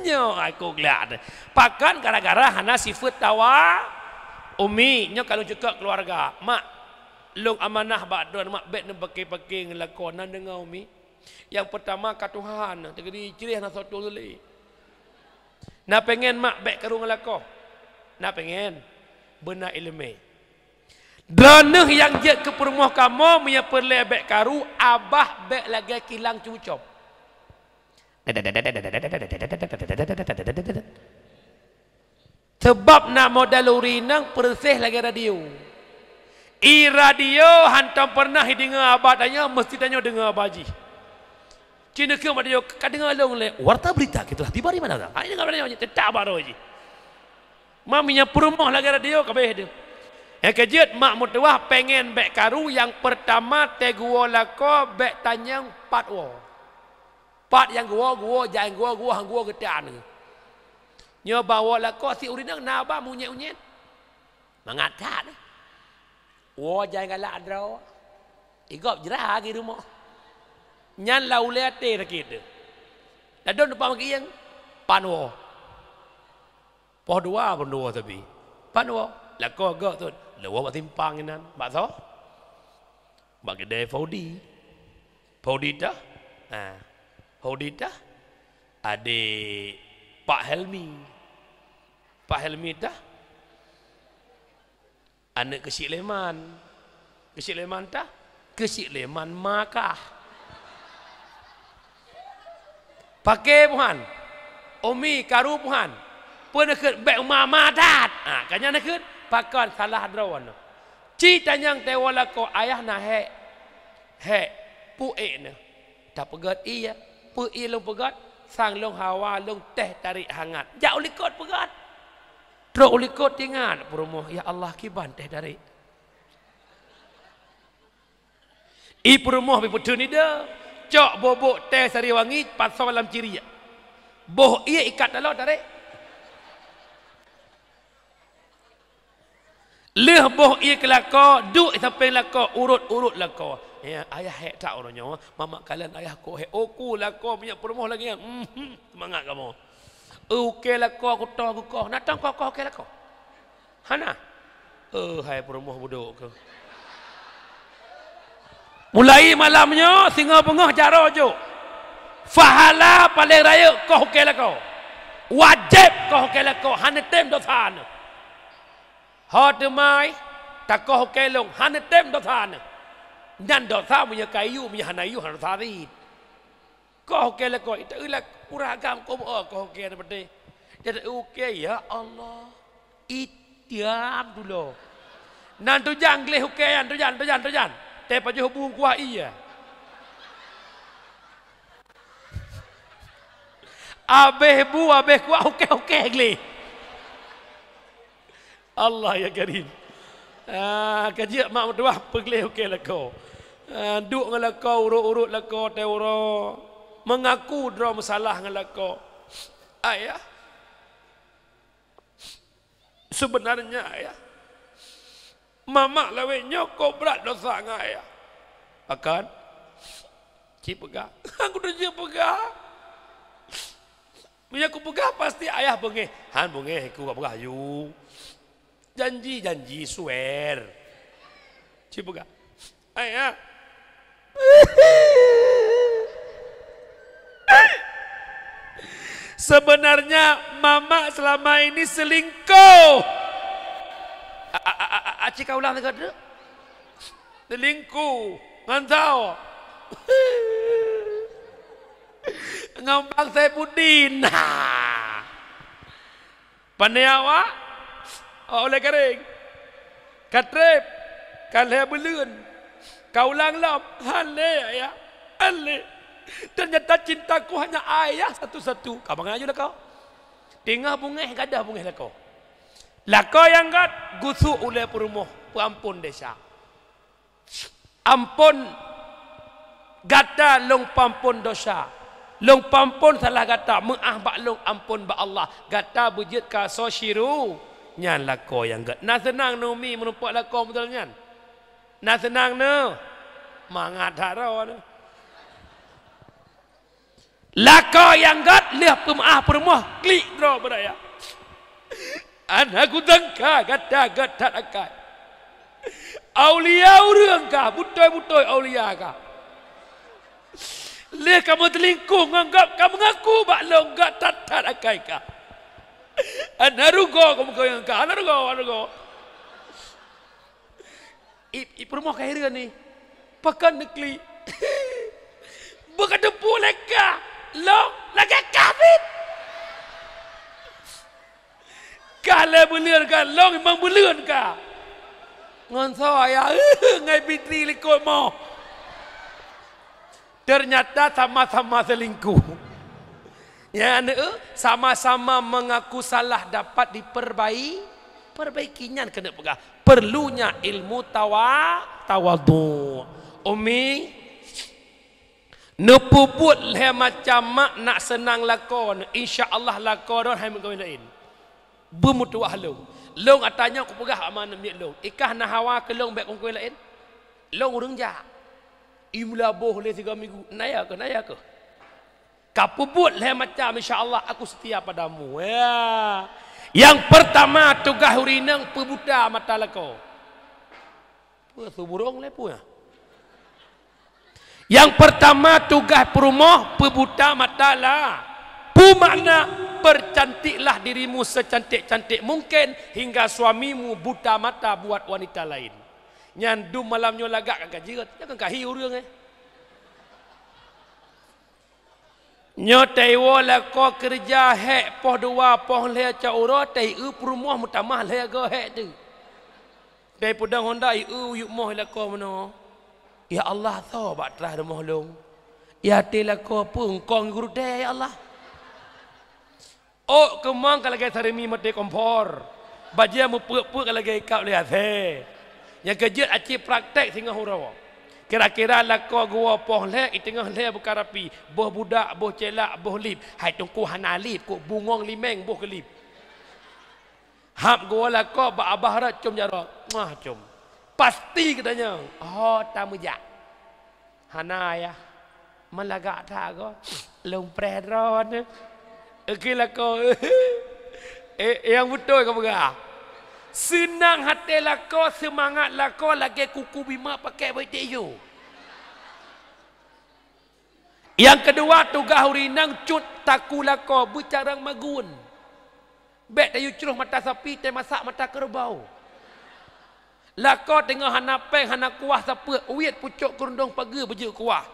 Nyoe aku glak. Pakon gara-gara hana sifeuet tawa umi. Nyoe ka lôn ceukok keuluwarga. Mak, lôn amanah bak droe, mak, bèk neupake-pake ngon lakoe, na deungö umi. Nyang peurtama ka tuha, teugeri cireh na soe tueng lé. Na pengen mak bèk karu ngon lakoe? Na pengen? Beuna ileumèe. Droeneuh nyang jeuet keu peurumoh kamoe, meunyoe peureulèe bèk karu, abah bèk lagèe kilang cucom. Sabab na model ureueng inong peureuséh lagèe radio. I radio hantom peureunah ideungö abah tanyoe, meuseuti tanyoe deungö abah jih. Ci neukheun bak radio, "Ka deungö lôn lé warta berita keu telah tiba di mana?" Ha, ideungö bak radio, teutap bak droe jih. Mami nyang peurumoh lagèe radio ka abéh deuh. Nyang keujeuet mak meutuwah pengen bèk karu, nyang peurtama teuguwoe lakoe bèk tanyong pat woe. Pat nyang guwoe, guwoe, jai guwoe, guwoe, han guwoe geutan. Nyoe ba woe lakoe si ureueng inong na ba meunyét-unyét. Mangat that. Woe jai galak droe. Igop jra di rumoh. Nyan la ulèe até sakét teuh. Ladôm teupah meugieng, pan woe. Poh dua pun dua sabe. Pan woe. Lakoe gok tu. Lewat bak simpang inan. Bak soe? Bak keudè Faudi. Faudi tah? Ha. Faudi tah? Adék Pak Helmi. Pak Helmi tah? Aneuk keuchik Leman. Keuchik Leman tah? Keuchik Leman ma kah. Paké puhan. Umi karu puhan. Peue neukheun bèk mama that. Ha, ka nyan neukheun pakon salah droe nyoe. Ci tanyong teuwoe lakoe ayah na hék. Hék. Peue ék nyoe. Tapeugöt ie, peue ie lôn peugöt, sang lôn hawa lôn teh tarék hangat. Jak u likot peugöt. Trok u likot tingat peurumoh, "Ya Allah, kiban teh tarék." I peurumoh pi peuteun ide, cok bobok teh sari wangi pasoe lam ciriek. Boh ie ikat taloe tarék. Lheueh boh ie keu lakoe, duek sampéng lakoe, urot-urot lakoe. Ya, ayah hék that uroe nyoe, mamak kalon ayah kok hék. Oku lakoe meunyoe peurumoh lagèe nyan, mhm, seumangat kamoe. Eu ukèe lakoe kuto geukoh, na tong koh-koh ukèe lakoe? Hana. Eu hai peurumoh budok keuh. Mulai malam nyoe singoh beungoh jaroe jok. Pahala paleng rayeuk koh ukèe lakoe. Wajéb koh ukèe lakoe, hana tem dosa nyoe. Ho teuma, takoh ukèe lôn, hana tem dosa nyoe. Nyan dosa meunyoe ka yue, meunyoe hana yue, hana dosa cit. Koh ukèe lakoe, ita eu lak uragam koh beu koh ukèe na peudeh. Jadi ukèe, ya Allah. Itiam dulo. Nan tujan gleh ukèe nyan, tujan, tujan, tujan. Teupajoh bu kuah ie. Abéh bu, abéh kuah, ukèe-ukèe gleh. Allah ya Karim. Ah, ka jeuet mak meutuwah peugleh ukèe lakoe. Ah, duek ngon lakoe, urot-urot lakoe, teuroe. Meungaku droe meusalah ngon lakoe. Ayah. Seubeunarnya, ayah, mamak lawét nyoe kok brat dosa ngon ayah. Pakon? Ci peugah. Aku tu ci peugah. Meunyoe kupeugah, pasti ayah beungéh. Han beungéh, ku ka peugah, yu. Janji, janji, swear. Cuba peugah. Hai, ya. Sebenarnya mamak selama ini selingkuh. A, a, a, a, a, aci ka ulang lagèe tu. Selingkuh ngon soe? Ngon Bang Saifuddin. Nah. Pane awak? Awak ulèe garéng. Ka trép. Ka lhèe buleuen. Ka ulang lom. Hana, ya. Hana. Ternyata cintaku hanya ayah satu-satu. Ka bangai aju lakoe. Teungoh beungèh, gadôh beungèh lakoe. Lakoe nyang göt, gusok ulèe peurumoh, peuampon desya. Ampon gata lôn peuampon desya. Lôn peuampon salah gata, meu'ah bak lôn, ampon bak Allah. Gata beujeuet keu asoe siru, nyan lakoe nyang göt. Na seunang neu umi meureumpok lakoe model nyan? Na seunang neu? Mangat that droeneuh. Lakoe nyang göt lheueh peumeu'ah peurumoh, klik droe beuraya. Hana kusangka gata göt that akai. Aulia ureueng kah, beutôi-beutôi aulia kah. Lheueh kamoe teulingkoh ngon gob, ka meungaku bak lôn göt that-that akai kah. Hana rugoe kamoe ngon kah, hana rugoe, hana rugoe. I, i peurumoh ka hireuen ni. Pakon neuklik? Beuka teupeu lé kah, lôn lagèe kabit. Kah lé buleuen kah, lôn memang buleuen kah. Ngon soe ayah, ngai pitri likot moh. Ternyata sama-sama selingkuh. Ya, aneuk, sama-sama mengaku salah dapat diperbai-, perbaiki. Nyan keuneuk peugah, perlunya ilmu tawa-, tawadhu. Umi, neupeubuet lhèe macam mak nak seunang lakoe, insya Allah lakoe droe hai meukawen laén. Beumeutuwah lôn. Lôn ata nyoe kupeugah bak ma aneuk miet lôn, ikah na hawa keu lôn bèk keu meukawen laén. Lôn ureueng jak. I meulaboh lé sigoe minggu, naya keuh, naya keuh. Ka peubuet lhèe macam, insya Allah aku setia padamu. Ya. Nyang peurtama, tugaih ureueng inong peubuta mata lakoe. Peue su burông lé peue? Nyang peurtama, tugaih peurumoh peubuta mata la. Peue makna, percantiklah dirimu secantik-cantik mungkin hingga suamimu buta mata buat wanita lain. Nyan dum malam nyoe lagak ka jeuet, nyan ka hi ureueng, eh. Nyoe taiwoe lakoe keureuja hék poh dua, poh lhèe cot uroe, tai eu peurumoh meutamah lhèe goe hék teuk. Tai peudong honda i eu yup moh lakoe meunoe. Ya Allah, soe bak traih rumoh lôn? Ya até lakoe peue eungkong gurutée, ya Allah. Ôk keumong ka lagèe sarimi maté kompor. Bajèe meupeuk-peuk ka lagèe ikab lé asèe. Nyang keujeuet aci praktek singoh uroe. Kira-kira lakoe geuwoe poh lhèe, i teungoh lhèe buka rapi, boh budak, boh ceuhlak, boh lip. Hai teungku hana lip, kok bungong limeng boh keu lip. Hab geuwoe lakoe bak abah rot com jaroe. Muah com. Pasti geutanyoe, ho tameujak. Hana, ayah. Meulagak that goe. Lôn preh droeneuh. Oke lakoe. Eh, nyang beutôi ka peugah. Seunang até lakoe, seumangat lakoe lagèe kuku bima pakèk beutek yôh. Nyang keudua, tugaih ureueng inong cut takue lakoe beucarông magun. Bèk tayue cruh mata sapi, tamasak mata keureubeue. Lakoe teungoh hana péng, hana kuah sapeue, uit pucok keurundong pageue beujeuet kuah.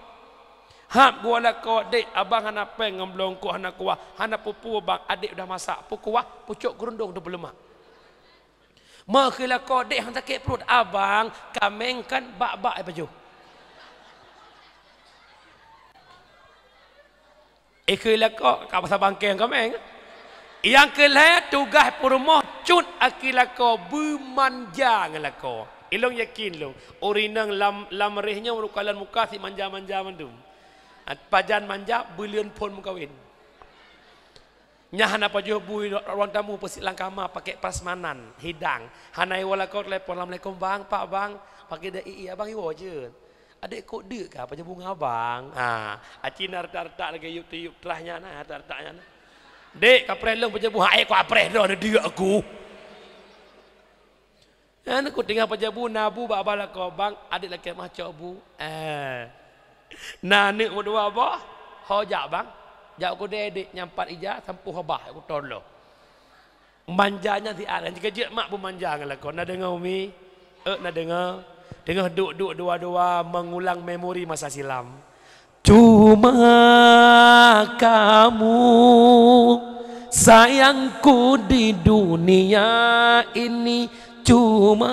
Hab geuwoe lakoe, "Dek, abang hana péng ngon bloe eungkôt hana kuah, hana peue-peue bang, adek udah masak, peukuah pucok keurundong teupeuleumak." Meukeue lakoe, "Dek, han sakét pruet, abang, kaméng kan bak-bak ipajoh." Ikheun lakoe ka pasang bangkeng kaméng. Nyang keu lhèe, tugaih peurumoh cut akhé lakoe beumanja ngon lakoe. Ilôn yakin lôn, ureueng inong lam, lam réh nyoe meuruka lôn muka sit manja-manja mandum. Pajan manja, buleuen phôn meukawen. Nyan hana pajoh bui ruang tamu peusit lam kama pakèk prasmanan, hidang. Hana iwoe lakoe telepon, "Assalamualaikum bang, pak bang." Pakèk da i, "Abang iwoe jeuet." "Adek kok deuk ka pajoh bunga abang?" Ha, aci na retak-retak lagèe yup tiyup trah nyan na, retak-retak nyan na. "Dek, kapreh lôn pajoh bunga." "Hai, kok kapreh droe neudeuk aku." Nyan ku teungoh pajoh bu, na bu bak abah lakoe, "Bang, adék lakée meuh cok bu." Eh. Na aneuk meudua boh, "Ho jak, Bang. Jak u keudè, Dek, nyan pat ija, sampôh abah, jak kuto lom." Manja nyan siat, nyan keujeuet mak beumanja ngon lakoe. Na deungoe, Umi? Eh, na deungoe. Teungoh duek-duek dua-dua mengulang memori masa silam. Cuma kamu sayangku di dunia ini, cuma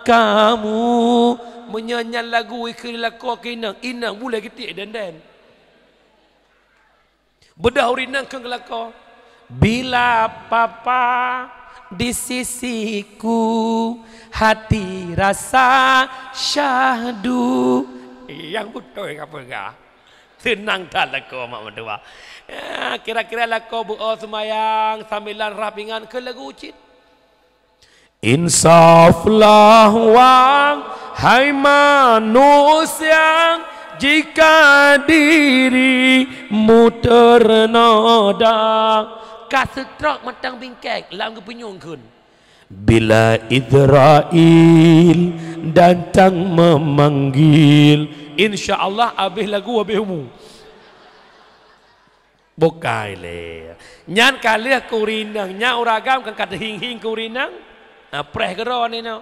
kamu. Meunyoe nyan lagu ikheun lakoe keu inong, inong bulèe geutik denden. Beudôh ureueng inong kheun keu lakoe, "Bila papa di sisiku, hati rasa syahdu." Nyang beutôi ka peugah. Seunang that lakoe mak meutuah. Ya, kira-kira lakoe beuo seumayang, sambilan rhah pingan keu lagu cit. Insaflah wahai manusia, jika dirimu ternoda. Ka seutrok mantong bingkek, lam geupeunyueng kheun. Bila Israel datang memanggil. Insya Allah habéh lagu, habéh umu. Bukai lé. Nyan ka lheueh keu ureueng inong, nyan ureueng agam kan ka teuhing-hing keu ureueng inong. Ha, preh keudroe nyoe.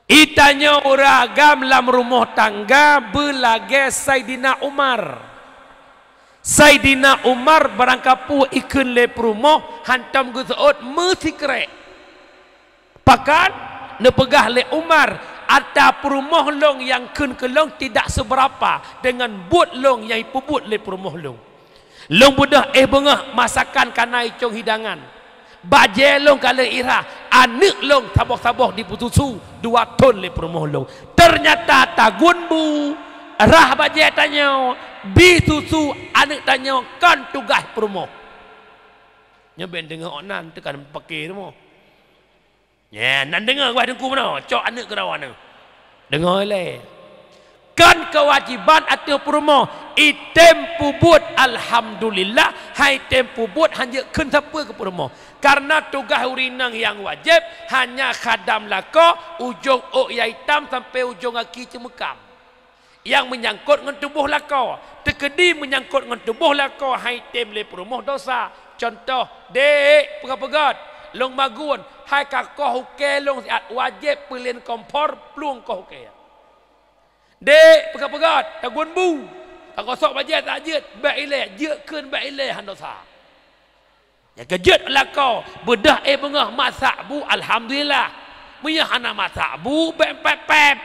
Itanyoe ureueng agam lam rumoh tangga beulagèe Saidina Umar. Saidina Umar barangkapeue ikheun lé peurumoh hantom geuseuôt meusikrek. Pakon neupeugah lé Umar, "Ata peurumoh lôn nyang kheun keu lôn tidak seberapa dengan buet lôn nyang ipeubuet lé peurumoh lôn. Lôn beudôh éh beungoh masakan ka na icong hidangan. Bajèe lôn ka lheueh irhah, aneuk lôn saboh-saboh jipeususu dua thôn lé peurumoh lôn. Teunyata tagun bu, rhah bajèe tanyoe, bi susu aneuk tanyoe kon tugaih peurumoh." Nyoe bèk deungoe awak nyan teuka paké rumoh. Nyan, nan deungoe geuh teungku meunoe, cok aneuk keudroe nyoe. Deungoe lé. Kon keuwajéban ateueh peurumoh, item peubuet alhamdulillah, han item peubuet han jeuet kheun sapeue keu peurumoh. Karena tugaih ureueng inong nyang wajéb hanya khadam lakoe, ujong ôk nyang itam sampoe ujong gaki ceumeukam. Nyang meunyangkot ngon tuboh lakoe. Teukeudi meunyangkot ngon tuboh lakoe han item lé peurumoh dosa. Cuntoh, "Dek, peugöt-peugöt, lôn magun, hai ka koh ukèe lôn siat, wajéb peulén kompor plueng koh ukèe. Dek, peugöt-peugöt, tagun bu, ka gosok bajèe tajeuet, bèk ilèe, jeuet kheun bèk ilèe, han dosa." Nyang keujeuet lakoe, beudôh éh beungoh masak bu, alhamdulillah. Meunyoe hana masak bu, bèk pép-pép.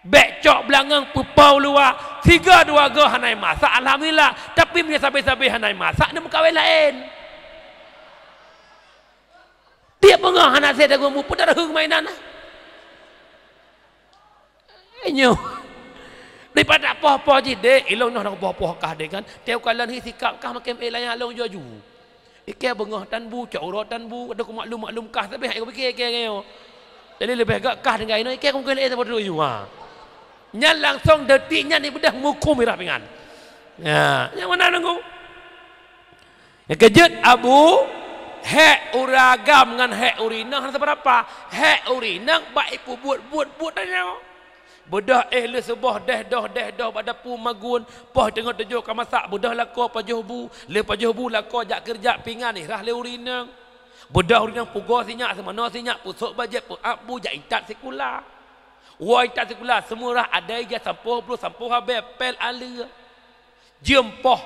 Bèk cok beulangöng peupau luwa, sigoe dua goe hana masak, alhamdulillah. Tapi meunyoe sabe-sabe hana masak, neumeukawen laén. Tiep beungoh hana sép tagun bu, peue tarheueng mainan. Nyoe. Daripada poh-poh jih, "Dek, ilôn noh poh-poh kah, Dek, kan? Teuka lôn hi sikap kah makin éh lanyah lôn ju-aju. Ikèe beungoh tan bu, cot uroe tan bu, adak ku maklum-maklum kah, tapi hai ku piké ikèe nyoe. Jadi leubeh gèt kah tinggai inoe, ikèe ku mungken éh saboh teuk ju, ha." Nyan langsong detik nyan ibeudôh meuhuköm irap ingat. Ya, nyang meunan nunggu. Nyang keujeuet Abu, hék ureueng agam ngon hék ureueng inong hana seuberapa. Hék ureueng inong bak ipeubuet-buet-buet tanyoe. Beudôh éh lheueh suboh deh doh, deh doh bak dapu magun, poh teungoh tujoh ka masak, beudôh lakoe pajoh bu, lheueh pajoh bu lakoe jak keureuja pingan irhah lé ureueng inong. Beudôh ureueng inong pugoe sinyak, seumanoe sinyak, peusok bajèe, peuap bu, jak intat sikula. Woe intat sikula, seumurah adai ija sampôh bloe, sampôh habéh, pél aleueh. Jeuem poh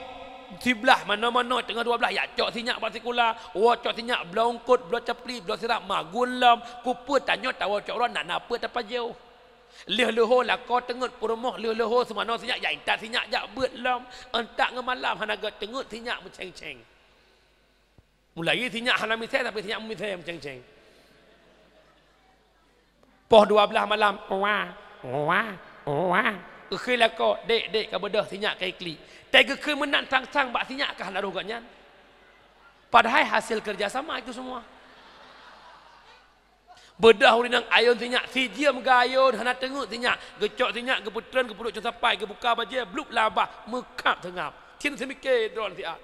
siblaih manoe-manoe teungoh dua blaih, jak cok sinyak bak sikula, woe cok sinyak, bloe eungkôt, bloe capli, bloe sirab, magun lom, keupeue tanyoe tawoe cok uroe, na-na peue tapajoh. Lheueh leuho lakoe teungeut peurumoh, lheueh leuho seumanoe sinyak, jak intat sinyak jak beuet lom, euntak ngon malam hana gèt teungeut sinyak meucéng-céng. Mulai sinyak hana misée, tapi sinyak meumisée meucéng-céng. Poh dua blaih malam, wah, wah, wah. Geukheun lakoe, "Dek, dek, ka beudôh sinyak ka iklik." Teugeukheun meunan sang-sang bak sinyak ka hana roh gobnyan. Padahai hasil kerja sama itu semua. Beudôh ureueng inong ayôn sinyak, sijeuem geuayôn hana teungeut sinyak, geucok sinyak, geupeutreun, geupeuduek cong sapai, geubuka bajèe, blup lam babah, meukhab seungab. Cit seumiké droe siat.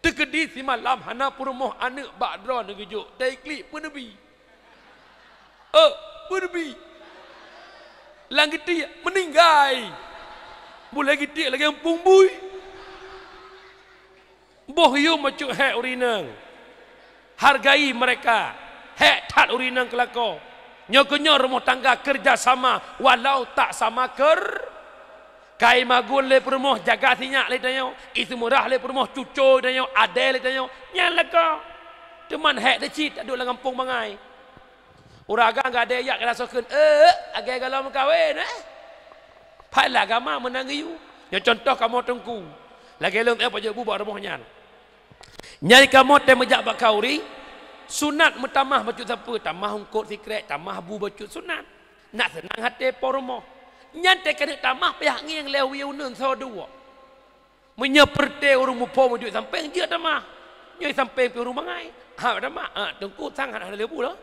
Teukeudi simalam hana peurumoh aneuk bak droeneuh geujok, taiklik peuneubi. Eh, peuneubi. Lam geutiek meuninggai. Bulèe geutiek lagèe eumpung bui. Boh yum bacut hék ureueng inong. Hargai mereka. Hék that ureueng inong keu lakoe. Nyoe keuh nyoe rumoh tangga kerja sama walau tak sama ker-, kai magun lé peurumoh jaga sinyak lé tanyoe, i seumeurah lé peurumoh cuco tanyoe, adèe lé tanyoe. Nyan lakoe. Teuma hék teuh cit taduek lam gampông bangai. Ureueng agam gadée jak keu rasoe kheun, "Eh, agée galom meukawen, eh?" Phai lam agama meunan geuyue. Nyoe cuntoh kamoe teungku. Lagée lôn, eh, pajoh bu bak rumoh nyan. Nyan kamoe teuh meujak bak khanduri, sunat meutamah bacut sapeue, tamah eungkôt sikrek, tamah bu bacut sunat. Nak seunang até po rumoh. Nyan teuh keuneuk tamah payah ngieng lé wie uneuen soe duek. Meunyoe peureute ureueng muphom jeuet sampéng, jeuet tamah. Nyoe sampéng pih ureueng bangai. Ha, tamah. Ha, teungku sang hana lheueh bu lom.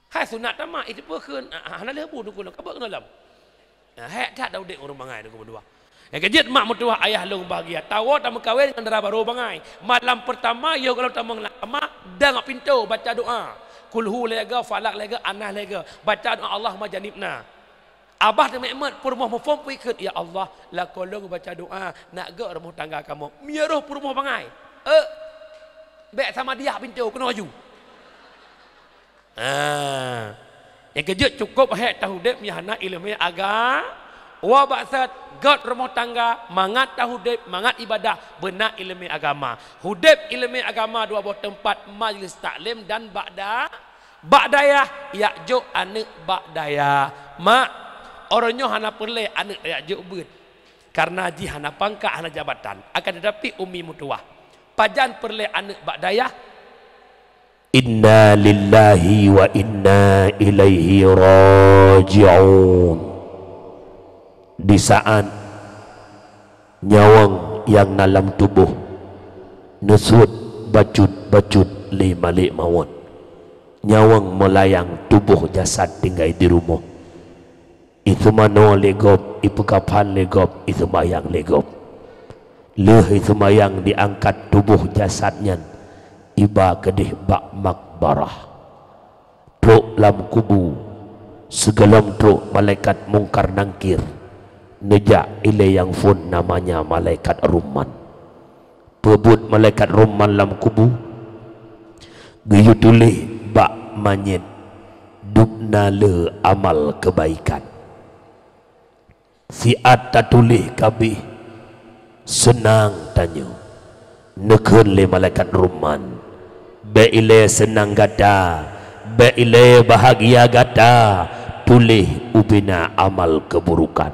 Hai sunat tamah, itu peue kheun, ha, hana lheueh bu teungku lom, ka beuet keunoe lom. Ha, hék that udép ureueng bangai teungku meutuwah. Nyang keujeuet mak meutuwah ayah lôn bahgia, tawoe tameukawen ngon dara barô bangai. Malam peurtama, yoh gohlom tamong lam kama, dang pintoe, baca doa. Kulhu lhèe go, Falak lhèe go, Anas lhèe go. Baca doa Allahumma jannibna. Abah teumeu'en peurumoh muphom pih kheun, "Ya Allah, lakoe lôn baca doa, nak gèt rumoh tangga kamoe." Meunyoe roh peurumoh bangai, "Eh, bèk sama diah pintoe, keunoe aju." Ah. Nyang keujeuet cukôp hék taudép nyang hana ileumèe aga-, wa ba'sat, gèt rumoh tangga, mangat taudép, mangat ibadah, beuna ileumèe agama. Udép ileumèe agama dua boh teumpat, majlis taklim dan ba'da-, Bak dayah, jak jok aneuk bak dayah. Mak, uroe nyoe hana peureulèe aneuk jak jok beuet. Kareuna jih hana pangkat, hana jabatan. Akan teutapi umi meutuwah. Pajan peureulèe aneuk bak dayah? Inna lillahi wa inna ilaihi raji'un. Di saat nyawöng nyang na lam tuboh neusuet bacut-bacut lé malèk mawöt. Nyawöng meulayang, tuboh jasad tinggai di rumoh. Iseumanoe lé gob, ipeukaphan lé gob, iseumayang lé gob. Lheueh iseumayang, diangkat tuboh jasad nyan iba keudeh bak makbarah. Trok lam kubu, sigohlom trok malaikat Mungkar Nangkir, neujak ilèe nyang phôn namanya malaikat Rumman. Peubuet malaikat Rumman lam kubu, geuyue tuléh bak manyét dub na le amal keubaikan. Siat tatuléh ka abéh, seunang tanyoe. Neukheun lé malaikat Rumman, "Bèk ilèe seunang gata, bèk ilèe bahagia gata, tuléh ubé na amal keuburukan."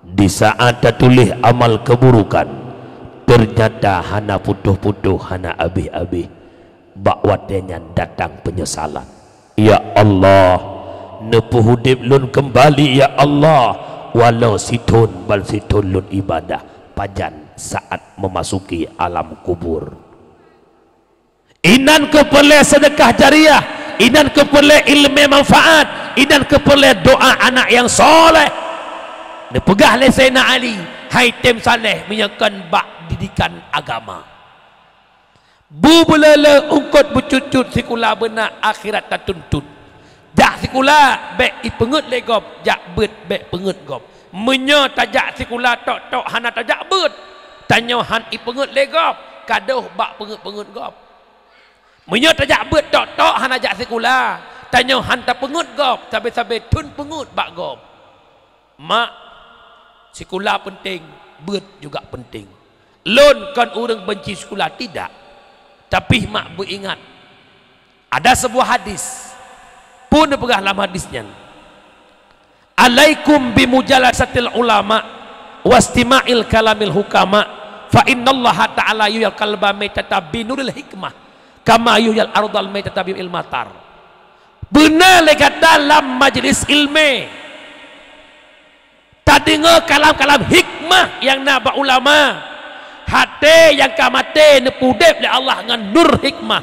Di saat tatuléh amal keuburukan, teunyata hana putôh-putôh, hana abéh-abéh. Bak watèe nyan datang peunyesalan. Ya Allah, neupeuudép lôn keumbali, ya Allah, walau sithôn ban sithôn lôn ibadah, pajan saat meumasuki alam kubur. Inan keuh peureulèe seudeukah jariah, inan keuh peureulèe ileumèe manfaat, inan keuh peureulèe doa anak nyang soleh. Neupeugah lé Saidina Ali, "Hai tém saleh meunyoe kon bak didikan agama." Bu beuleuleuk, eungkôt beucut-cut, sikula beuna, akhirat tatuntut. Jak sikula bèk ipeungeut lé gob, jak beuet bèk peungeut gob. Meunyoe tajak sikula tok-tok hana tajak beuet, tanyoe han ipeungeut lé gob, ka deuh bak peungeut-peungeut gob. Meunyoe tajak beuet tok-tok hana jak sikula, tanyoe han tapeungeut gob, sabe-sabe thôn peungeut bak gob. Mak, sikula penting, beuet juga penting. Lôn kon ureueng benci sikula, tidak. Tapi mak beuingat, ada sebuah hadis. Peue neupeugah lam hadis nyan? "Alaikum bi mujalasatil ulama wastima'il kalamil hukama, fa innallaha ta'ala yuhyil qalba maitata binuril hikmah, kama yuhyil ardal maitata bima'il matar." Beuna lé gata lam majlis ilmé. Tadeungoe kalam-kalam hikmah nyang na bak ulama. Até nyang ka maté neupeuudép lé Allah ngon nur hikmah.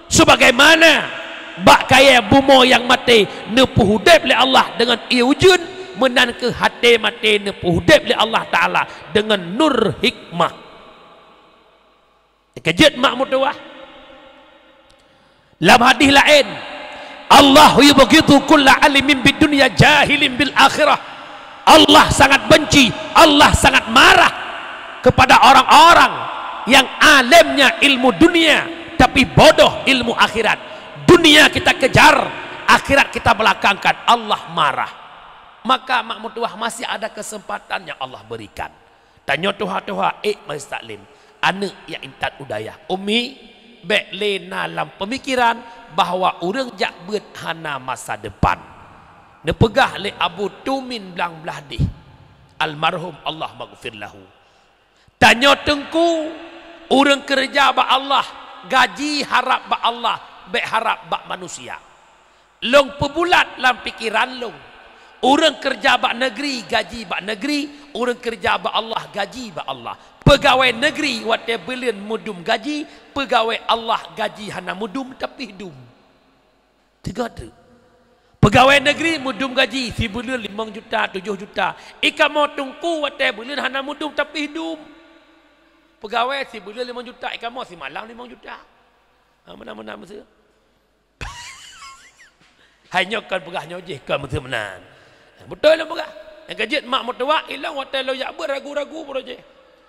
Sebagaimana bak kayèe bumoe nyang maté neupeuudép lé Allah deungon ié ujeuen, meunan keuh até maté neupeuudeb lé Allah Taala deungon nur hikmah. Keujeuet mak meutuwah. Lam hadis laén, "Allahu yubghidu kulla alimin bid dunya jahilin bil akhirah." Allah sangat benci, Allah sangat marah kepada orang-orang yang alimnya ilmu dunia tapi bodoh ilmu akhirat. Dunia kita kejar, akhirat kita belakangkan. Allah marah. Maka mak meutuwah masih ada kesempatan yang Allah berikan. Tanyoe tuha-tuha, ék majelis taklim, aneuk nyang intat u dayah, "Umi, bék lé na lam peumikiran bahwa ureuëng jak beuet hana masa depan." Neupeugah lé Abu Tumin Blang Blahdeh, almarhum, Allah maghfir lahu, "Tanyoe teungku, ureuëng keureuja bak Allah, gaji harab bak Allah, bék harab bak manusia." Lôn peubulat lam pikeran lôn, ureuëng keureuja bak neugri gaji bak neugri, ureuëng keureuja bak Allah gaji bak Allah. Peugawée neugri watée buleuen meudum gaji, peugawée Allah gaji hana meudum tapi dum. Teuga teuk. Peugawée neugri meudum gaji sibuleuen limong juta, tujoh juta. Ikamoe teungku watée buleuen hana meudum tapi dum. Peugawée sibuleuen limong juta, ikamoe simalam limong juta. Ha, meunan-meunan meuseue. Hai nyoe kon peugah nyoe jih kon meuteumeunan. Beutôi lôn peugah. Nyang keujeuet mak meutuwah, ilong watée lôn jak beuet ragu-ragu baroe jih.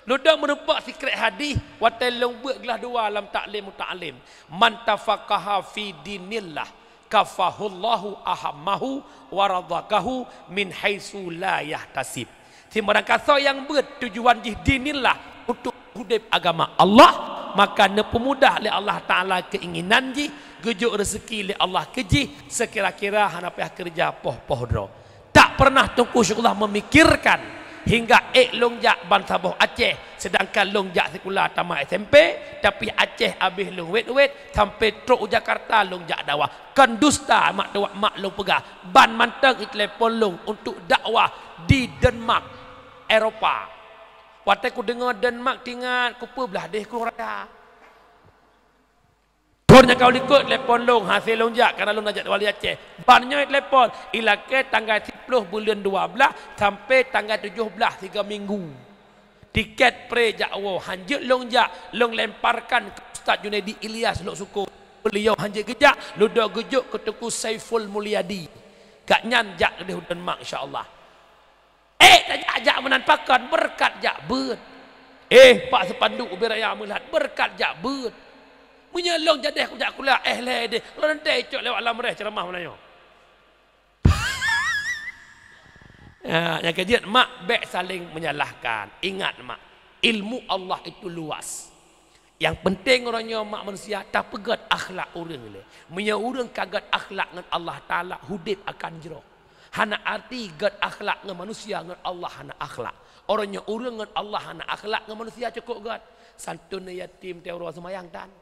Lôn dong meurumpok sikrék hadis watée lôn beuet glah dua lam taklim muta'alim. "Man tafaqaha fi dinillah kafahullahu ahammahu wa razaqahu min haitsu la yahtasib." Sibarang kasoe nyang beuet tujuan jih dinillah untuk udeb agama Allah, maka neupeumudah lé Allah Taala keinginan jih, geujok reuseuki lé Allah keu jih seukira-kira hana payah keureuja poh-poh droe. Tak pernah Teungku Syekhullah memikirkan hingga ék lôn jak ban saboh Aceh, sedangkan lôn jak sikula tamat S M P, tapi Aceh abéh lôn wét-wét sampai trok u Jakarta lôn jak dakwah. Kon dusta mak tuwah mak lôn peugah, ban mantong jitelepon lôn untuk dakwah di Denmark, Eropa. Watée kudeungoe Denmark tingat kupeublah deh krueng raya. Thon nyang ka likot telepon lôn, hase lôn jak, karena lôn na jak wali Aceh. Ban nyoe telepon, ilakée tanggai siploh buleuen dua blaih sampai tanggai tujoh blaih, tiga minggu. Tiket pre jak woe, hanjeuet lôn jak, lôn lemparkan keu Ustaz Junaidi Ilyas Lhoksukon. Beliau hanjeuet geujak, lôn dok geujok keu Teungku Saiful Mulyadi. Gobnyan jak keudeh u Denmark, insya Allah. Eh, tajak-jak meunan pakon, beureukat jak beuet. Eh, pak seupanduk ubé raya meulat, beureukat jak beuet. Meunyoe lôn jadeh kujak kuliah, eh, lé deh, lôn teuicok lewat lam reh ceuramah meunan nyoe. Ya, nyang keujeuet, mak, bék saling menyalahkan. Ingat, mak, ilmu Allah itu luas. Nyang penting uroe nyoe mak manusia tapeugét akhlak ureuëng lé. Meunyoe ureuëng ka gét akhlak ngon Allah Taala, udeb akan jroh. Hana arti gét akhlak ngon manusia, ngon Allah hana akhlak. Uroe nyoe ureuëng ngon Allah hana akhlak, ngon manusia cukôp gét. Santun yatim teuh uroe seumayang tan.